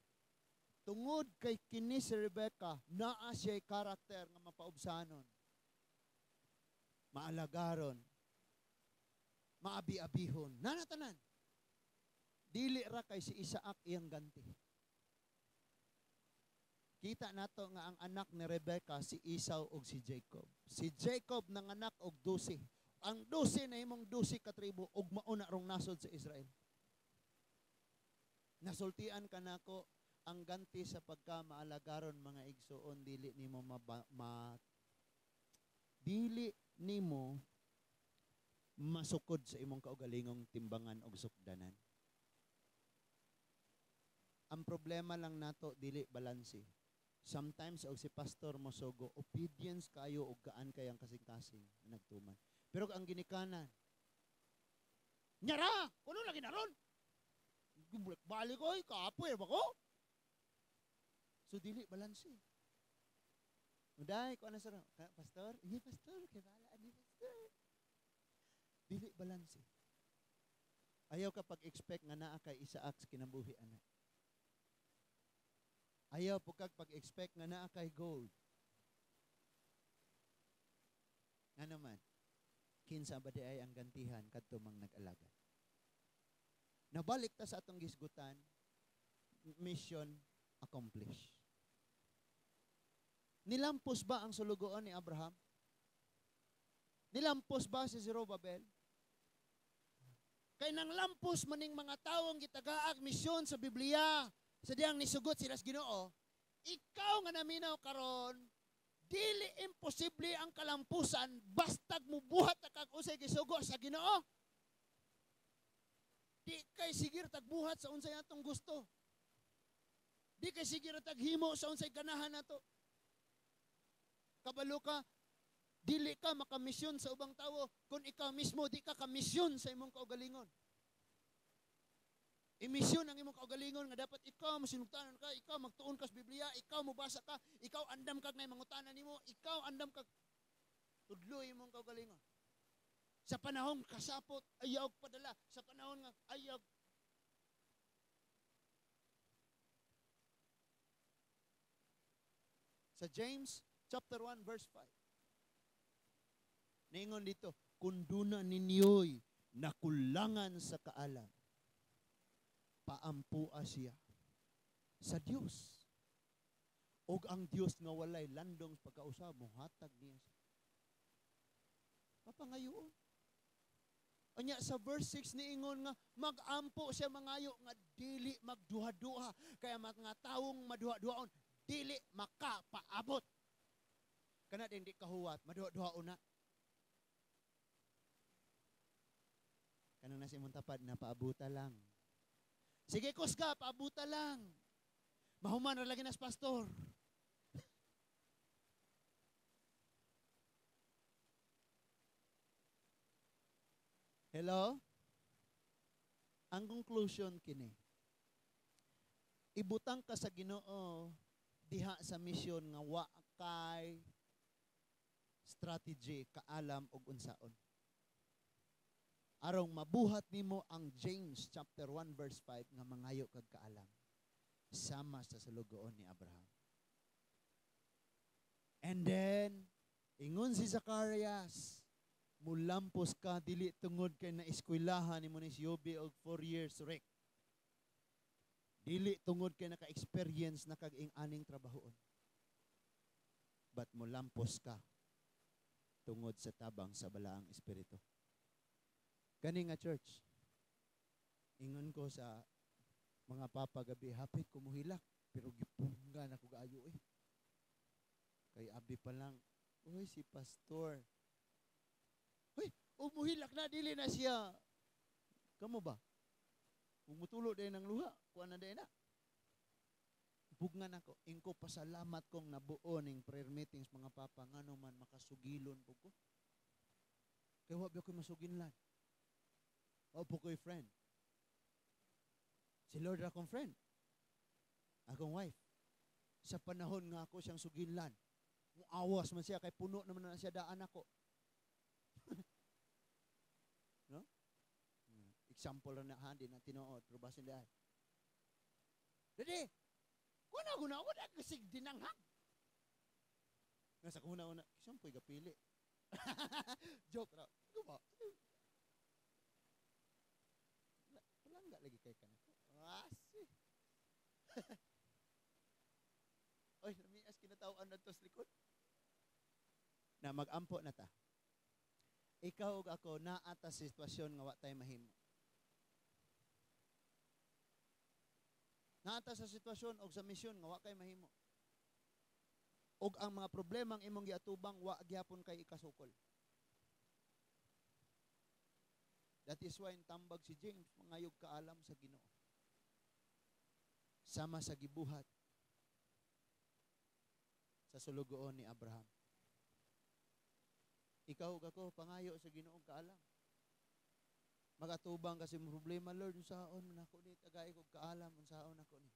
tungod kay kini si Rebecca, naa siya'y karakter nga mapaubsanon, maalagaron, maabi-abihon, nanatanan. Dili ra kay si Isaac iyang ganti. Kita nato nga ang anak ni Rebecca si Esau ug si Jacob. Si Jacob nanganak og 12. Ang 12 na imong 12 ka tribo ug mauna rong nasod sa Israel. Nasultian ka nako ang ganti sa pagka maalagaron mga igsuon, dili nimo dili nimo masukod sa imong kaugalingong timbangan og sukdanan. Ang problema lang nato dili balanse. Sometimes og si pastor mosugo, obedience kayo og gaan kayang kasing-kasing na nagtuman. Pero ang ginikanan, nyara, kuno lagi naron. Balik oy, kaapoy ba ko? So dili balanse. Uday, ko ana sir, pastor, hindi pastor, kay bala ani pastor. Dili balanse. Ayaw ka pag-expect nga naa kay Isaac sa kinabuhi ana. Ayaw po kag pag-expect nga naa kay gold. Nga naman, kinsa ba di ay ang gantihan kadto mang nag-alagad. Nabalik ta sa atong gisgutan, mission accomplished. Nilampos ba ang sulugoon ni Abraham? Nilampos ba si Zerubbabel? Kay nang lampos maning mga tawong gitagaag misyon sa Biblia, sa diyang nisugot sila sa Ginoo, ikaw nga naminaw karon, dili imposible ang kalampusan bastag mubuhat kag unsay gisugo sa Ginoo. Di kay sigir tagbuhat sa unsay atong gusto. Di kay sigir taghimo sa unsay ganahan nato. Kabalo ka, dili ka makamisyon sa ubang tawo kung ikaw mismo di ka kamisyon sa imong kaugalingon. Imisyon ang imong kaugalingon nga dapat ikaw masinugtanan ka, ikaw magtuon ka sa Biblia, ikaw mobasa ka, ikaw andam kag nay mangutana nimo, ikaw andam kag tudlo imong kaugalingon. Sa panahong kasapot, ayaw padala. Sa panahon nga ayaw. Sa James chapter 1 verse 5. Niingon dito, kung duna ninyo'y nakulangan sa kaalam, paampua siya sa Dios. Og ang Dios nga walay landong pagkausab, mohatag niya siya. Papangayoon. Anya sa verse 6 niingon nga magampo siya mangayo nga dili magduha-duha, kaya mga tawong maduha-duhaon dili makapaabot. Kana din di kahuwat, maduha-duhaon na. Kanang nasa imong tapad na paabuta lang. Sige kusga, paabuta lang. Mahuman ra lagi nas pastor. Hello? Ang conclusion kini, ibutang ka sa Ginoo diha sa misyon nga wa kay strategy, kaalam og unsaon. Arong mabuhat nimo ang James chapter 1 verse 5 nga mangayo kag kaalam sama sa sulugoon ni Abraham. And then ingon si Zacarias, mulampos ka dili tungod kay naeskwelahan nimo ni si Yobi og 4 years rek. Dili tungod kay naka-experience na kag ing-aning trabahoon. But mulampos ka tungod sa tabang sa balaang espiritu. Kani nga church, ingon ko sa mga papa gabi, hapit kumuhilak, pero gipunggan ako gaayo eh. Kay abi pa lang, uy, si pastor. Uy, umuhilak na, dili na siya. Kamo ba? Umutulo din ang luha, kuha na din na. Bugnan ako, ingko pasalamat kong nabuo ning prayer meetings mga papa, ngano man makasugilon po ko. Kaya wa ba ko masuginlan? Wa po ko'y friend. Si Lord akong friend. Akong wife. Sa panahon nga ako siyang suginlan, muawas man siya, kay puno naman na siya daan ako. No? Example na ha, di na tinuod, pero basin daan. Dadi, kuna guna ako na kasi dinanghag. Nga sa kuna-una, kisang po'y gapili. Joke ra. Ano ba? Palangga lagi kay kanako. Asi. Oy, lamias kinatawaan na to sa likod. Na magampo na ta. Ikaw ug ako naa ta sa sitwasyon nga wa tay mahimo. Naa ta sa sitwasyon og sa misyon nga wa kay mahimo. Og ang mga problemang imong giatubang wa gihapon kay ikasukol. That is why tambag si James mangayog kaalam sa Ginoo. Sama sa gibuhat sa sulugoon ni Abraham. Ikaw ug ako pangayo sa Ginoo kaalam. Magatubang kasi mo problema, Lord, unsaon man ako ni tagay kog kaalam, unsaon ako ni.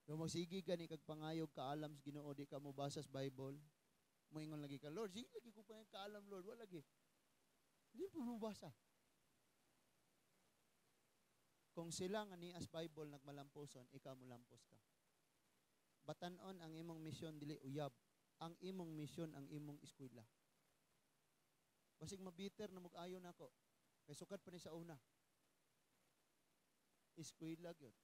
Pero magsige gani kag pangayog kaalam sa Ginoo, di ka mobasa sa Bible. Moingon lagi ka, Lord, sige lagi ko pangayog kaalam, Lord, wala lagi. Di po mobasa. Kung sila nga nias Bible nagmalamposon, ikaw molampos ka. Batan-on ang imong misyon dili uyab, ang imong misyon ang imong eskwela. Basig mabiter na mag-ayo nako. Kay sukad pa ni sa una. Eskwela gyud.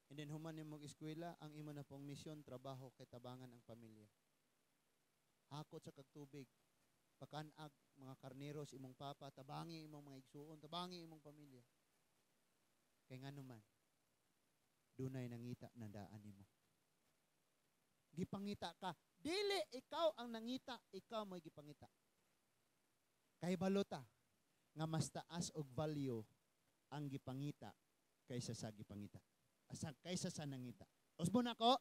And then human nimong eskwela, ang imo na pong misyon, trabaho kay tabangan ang pamilya. Hakot sa kag tubig, Pakanag mga karnero sa imong papa, tabangi imong mga igsuon, tabangi imong pamilya. Kay ngano man, dunay nangita na daan nimo. Gipangita ka. Dili ikaw ang nangita, ikaw mo'y gipangita. Kay balota nga mas taas og value ang gipangita kaysa sa gipangita. Asa kaysa sa nangita. Usbon ako,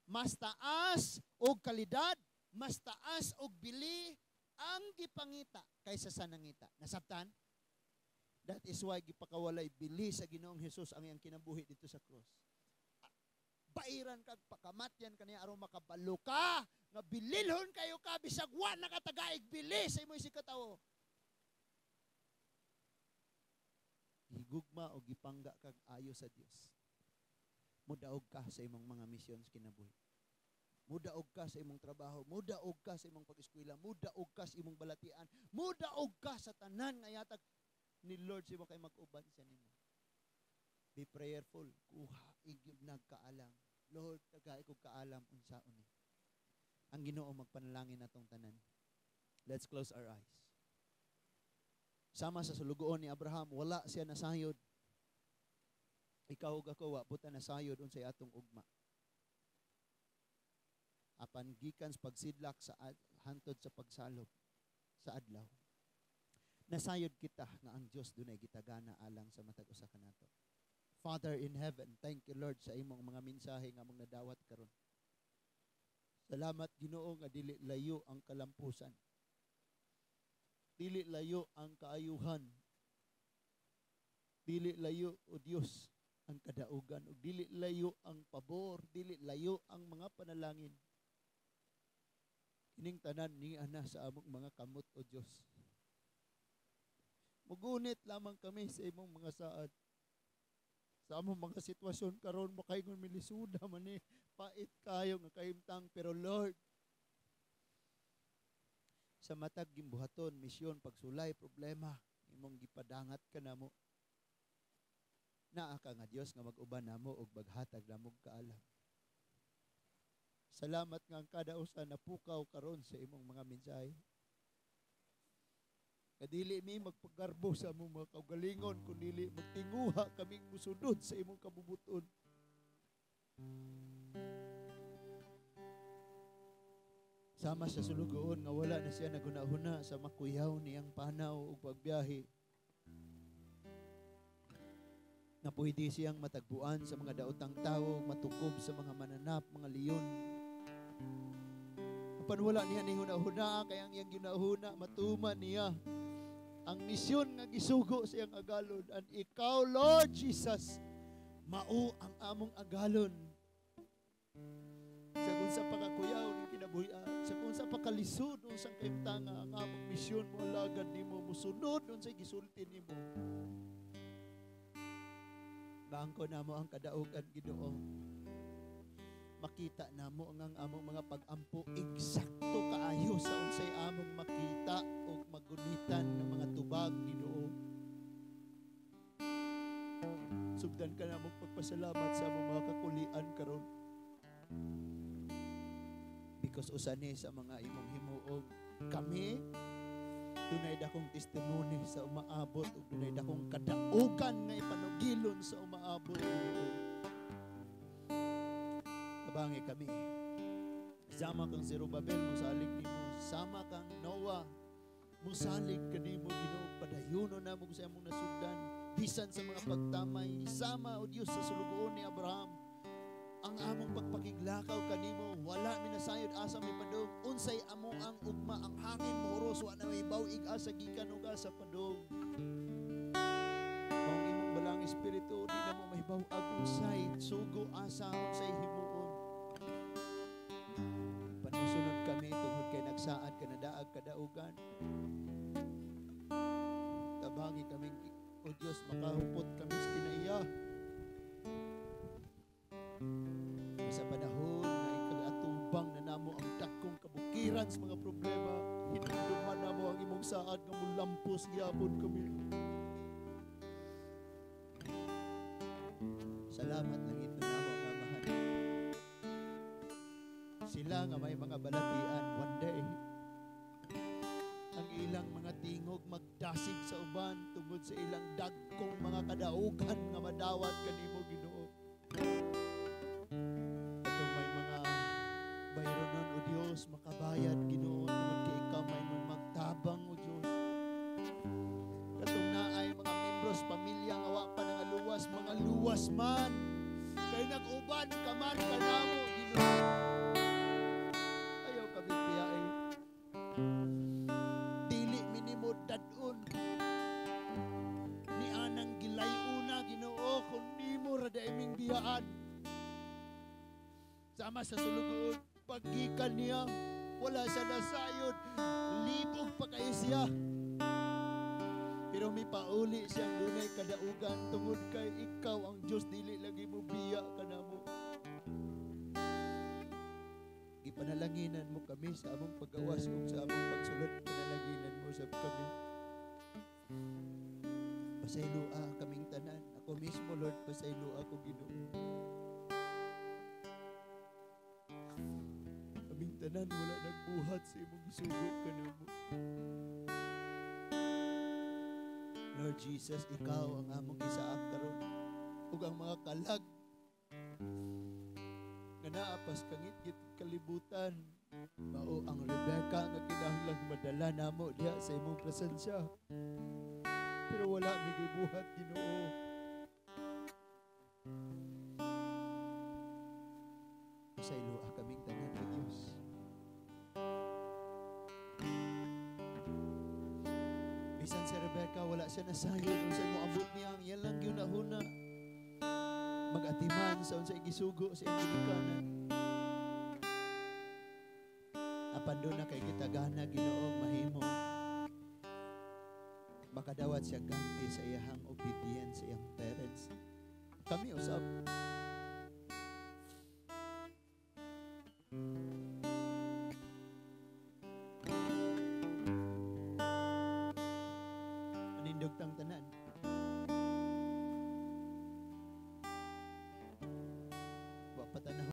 mas taas og kalidad, mas taas og bili ang gipangita kaysa sa nangita. Nasabtan? That is why gipakawalay bili sa Ginoong Hesus ang iyang kinabuhi dito sa cross. Bairan kag pakamatyan kaniya aron makabalo ka nga bililhon kayo ka bisag wa nakatagaig bili sa imong isigkatawo. Gigugma o gipangga kag ayo sa Dios. Mudaog ka sa imong mga misyon sa kinabuhi. Mudaog ka sa imong trabaho, mudaog ka sa imong pag-eskwela, mudaog ka sa imong balatian, mudaog ka sa tanan nga yatag ni Lord sa imo kay mag-uban siya nimo. Be prayerful, kuha igib nagkaalam. Lord, tagay kog kaalam unsaon ni. Ang Ginoo magpanalangin natong tanan. Let's close our eyes. Sama sa sulugoon ni Abraham, wala siya nasayod. Ikaw ug ako wa buta nasayod unsay atong ugma. Apan gikan sa pagsidlak sa hantod sa pagsalob sa adlaw, nasayod kita nga ang Dios dunay gitagana alang sa matag usa kanato. Father in heaven, thank you Lord sa imong mga mensahe nga among nadawat karon. Salamat Ginoo nga dili layo ang kalampusan. Dili layo ang kaayuhan. Dili layo o Dios ang kadaugan, ug dili layo ang pabor, dili layo ang mga panalangin. Kining tanan ni ana sa among mga kamot o Dios. Mugunit lamang kami sa imong mga saad. Sa among mga sitwasyon karon makaingon milisuda man ni pait kayo nga kahimtang, pero Lord, sa matag gimbuhaton, misyon, pagsulay, problema, imong gipadangat ka namo. Naa ka nga Dios nga mag-uban namo ug maghatag namo og kaalam. Salamat nga ang kada usa napukaw karon sa imong mga mensahe. Kadili mi magpagarbo sa among mga kaugalingon, kundili magtinguha kaming musunod sa imong kabubuton. Sama sa sulugoon nga wala na siya nagunahuna sa makuyaw niyang panaw ug pagbiyahe. Na pwede siyang matagbuan sa mga daotang tawo, matukob sa mga mananap, mga leon. Apan wala niya ni hunahuna, kaya ang iyang ginahuna, matuman niya ang misyon nga gisugo sa iyang agalon. And ikaw, Lord Jesus, mao ang among agalon. Sa kung sa pakakuyaw ng kinabuhian, sa kung sa pakalisod unsang kahimtanga ang among misyon mo alagad nimo, musunod unsay gisulti nimo. Bangko namo ang kadaugan, Ginoo. Makita namo ang among mga pag-ampo eksakto kaayo sa unsay among makita o magunitan ng mga tubag, Ginoo. Sugdan ka namo pagpasalamat sa among mga kakulian karon. Because usani sa mga imong himuog kami, dunay dakong testimony sa umaabot ug dunay dakong kadaugan nga ipanugilon sa umaabot, Ginoo. Tabangi kami. Sama kang Zerubabel, musalig nimo. Sama kang Noah, musalig kanimo, Ginoo. Padayuno namo sa imong nasugdan bisan sa mga pagtamay. Sama o Dios sa sulugoon ni Abraham. Ang among pagpakiglakaw kanimo, wala minasayod asa may padung. Unsay amo ang ugma, ang hangin mohuros, wa na may bawig asa gikan ug asa padung. Maong imong balang espiritu, di na mo mahibaw-ag unsay sugo asa unsay himuon. Panusunod kami tungod kay nagsaad kanadaag kadaugan. Tabangi kami, o Dios, makahupot kami sa kinaiya. Sa panahon na ikagatubang na namo ang dakong kabukiran sa mga problema, hinumduman namo ang imong saad nga mulampos gihapon kami. Salamat lang ito namo nga amahan. Sila nga may mga balatian, one day ang tingog magdasig sa uban tungod sa ilang dagkong mga kadaugan nga madawat kanimo, Ginoo. Katong may mga bayronon, O Dios, makabayad, Ginoo, tungod kay ikaw may magtabang, O Dios. Katong naay mga membros pamilya nga wa pa nangaluwas, mga luwas man kay nag-uban ka man kanamo, Ginoo. Ayaw kami piyay. Dili minimo dadon ni anang gilay-una, Ginoo, kung nimo ra iming biyaan. Sama sa sulugoon, paggikan niya, wala siya nasayod, libog pa kayo siya. Pero may pauli siyang dunay kadaugan tungod kay ikaw ang Diyos, dili lagi mo biya kanamo. Ipanalanginan mo kami sa among paggawas ug sa among pagsulod, panalanginan mo sab kami. Pasayloa kaming tanan. Ako mismo, Lord, pasayloa ko, Ginoo. Kaming tanan wala nagbuhat sa imong gisugo kanamo. Lord Jesus, ikaw ang among gisaak karon ug ang mga kalag nga naa pas kangitngit kalibutan, mao ang Rebecca nga kinahanglan madala namo diha sa imong presensya. Pero wala mi gibuhat, Ginoo. Pasayloa kaming tanan, O Dios. Bisan si Rebecca, wala siya nasayod unsay moabot niya, ang iya lang gyud-nahuna mag-atiman sa unsay gisugo sa iyang ginikanan. Apan doon na kay gitagana, Ginoo, mahimo makadawat siya ganti sa iyang obedience sa iyang parents. Kami usab. Manindog tang tanan.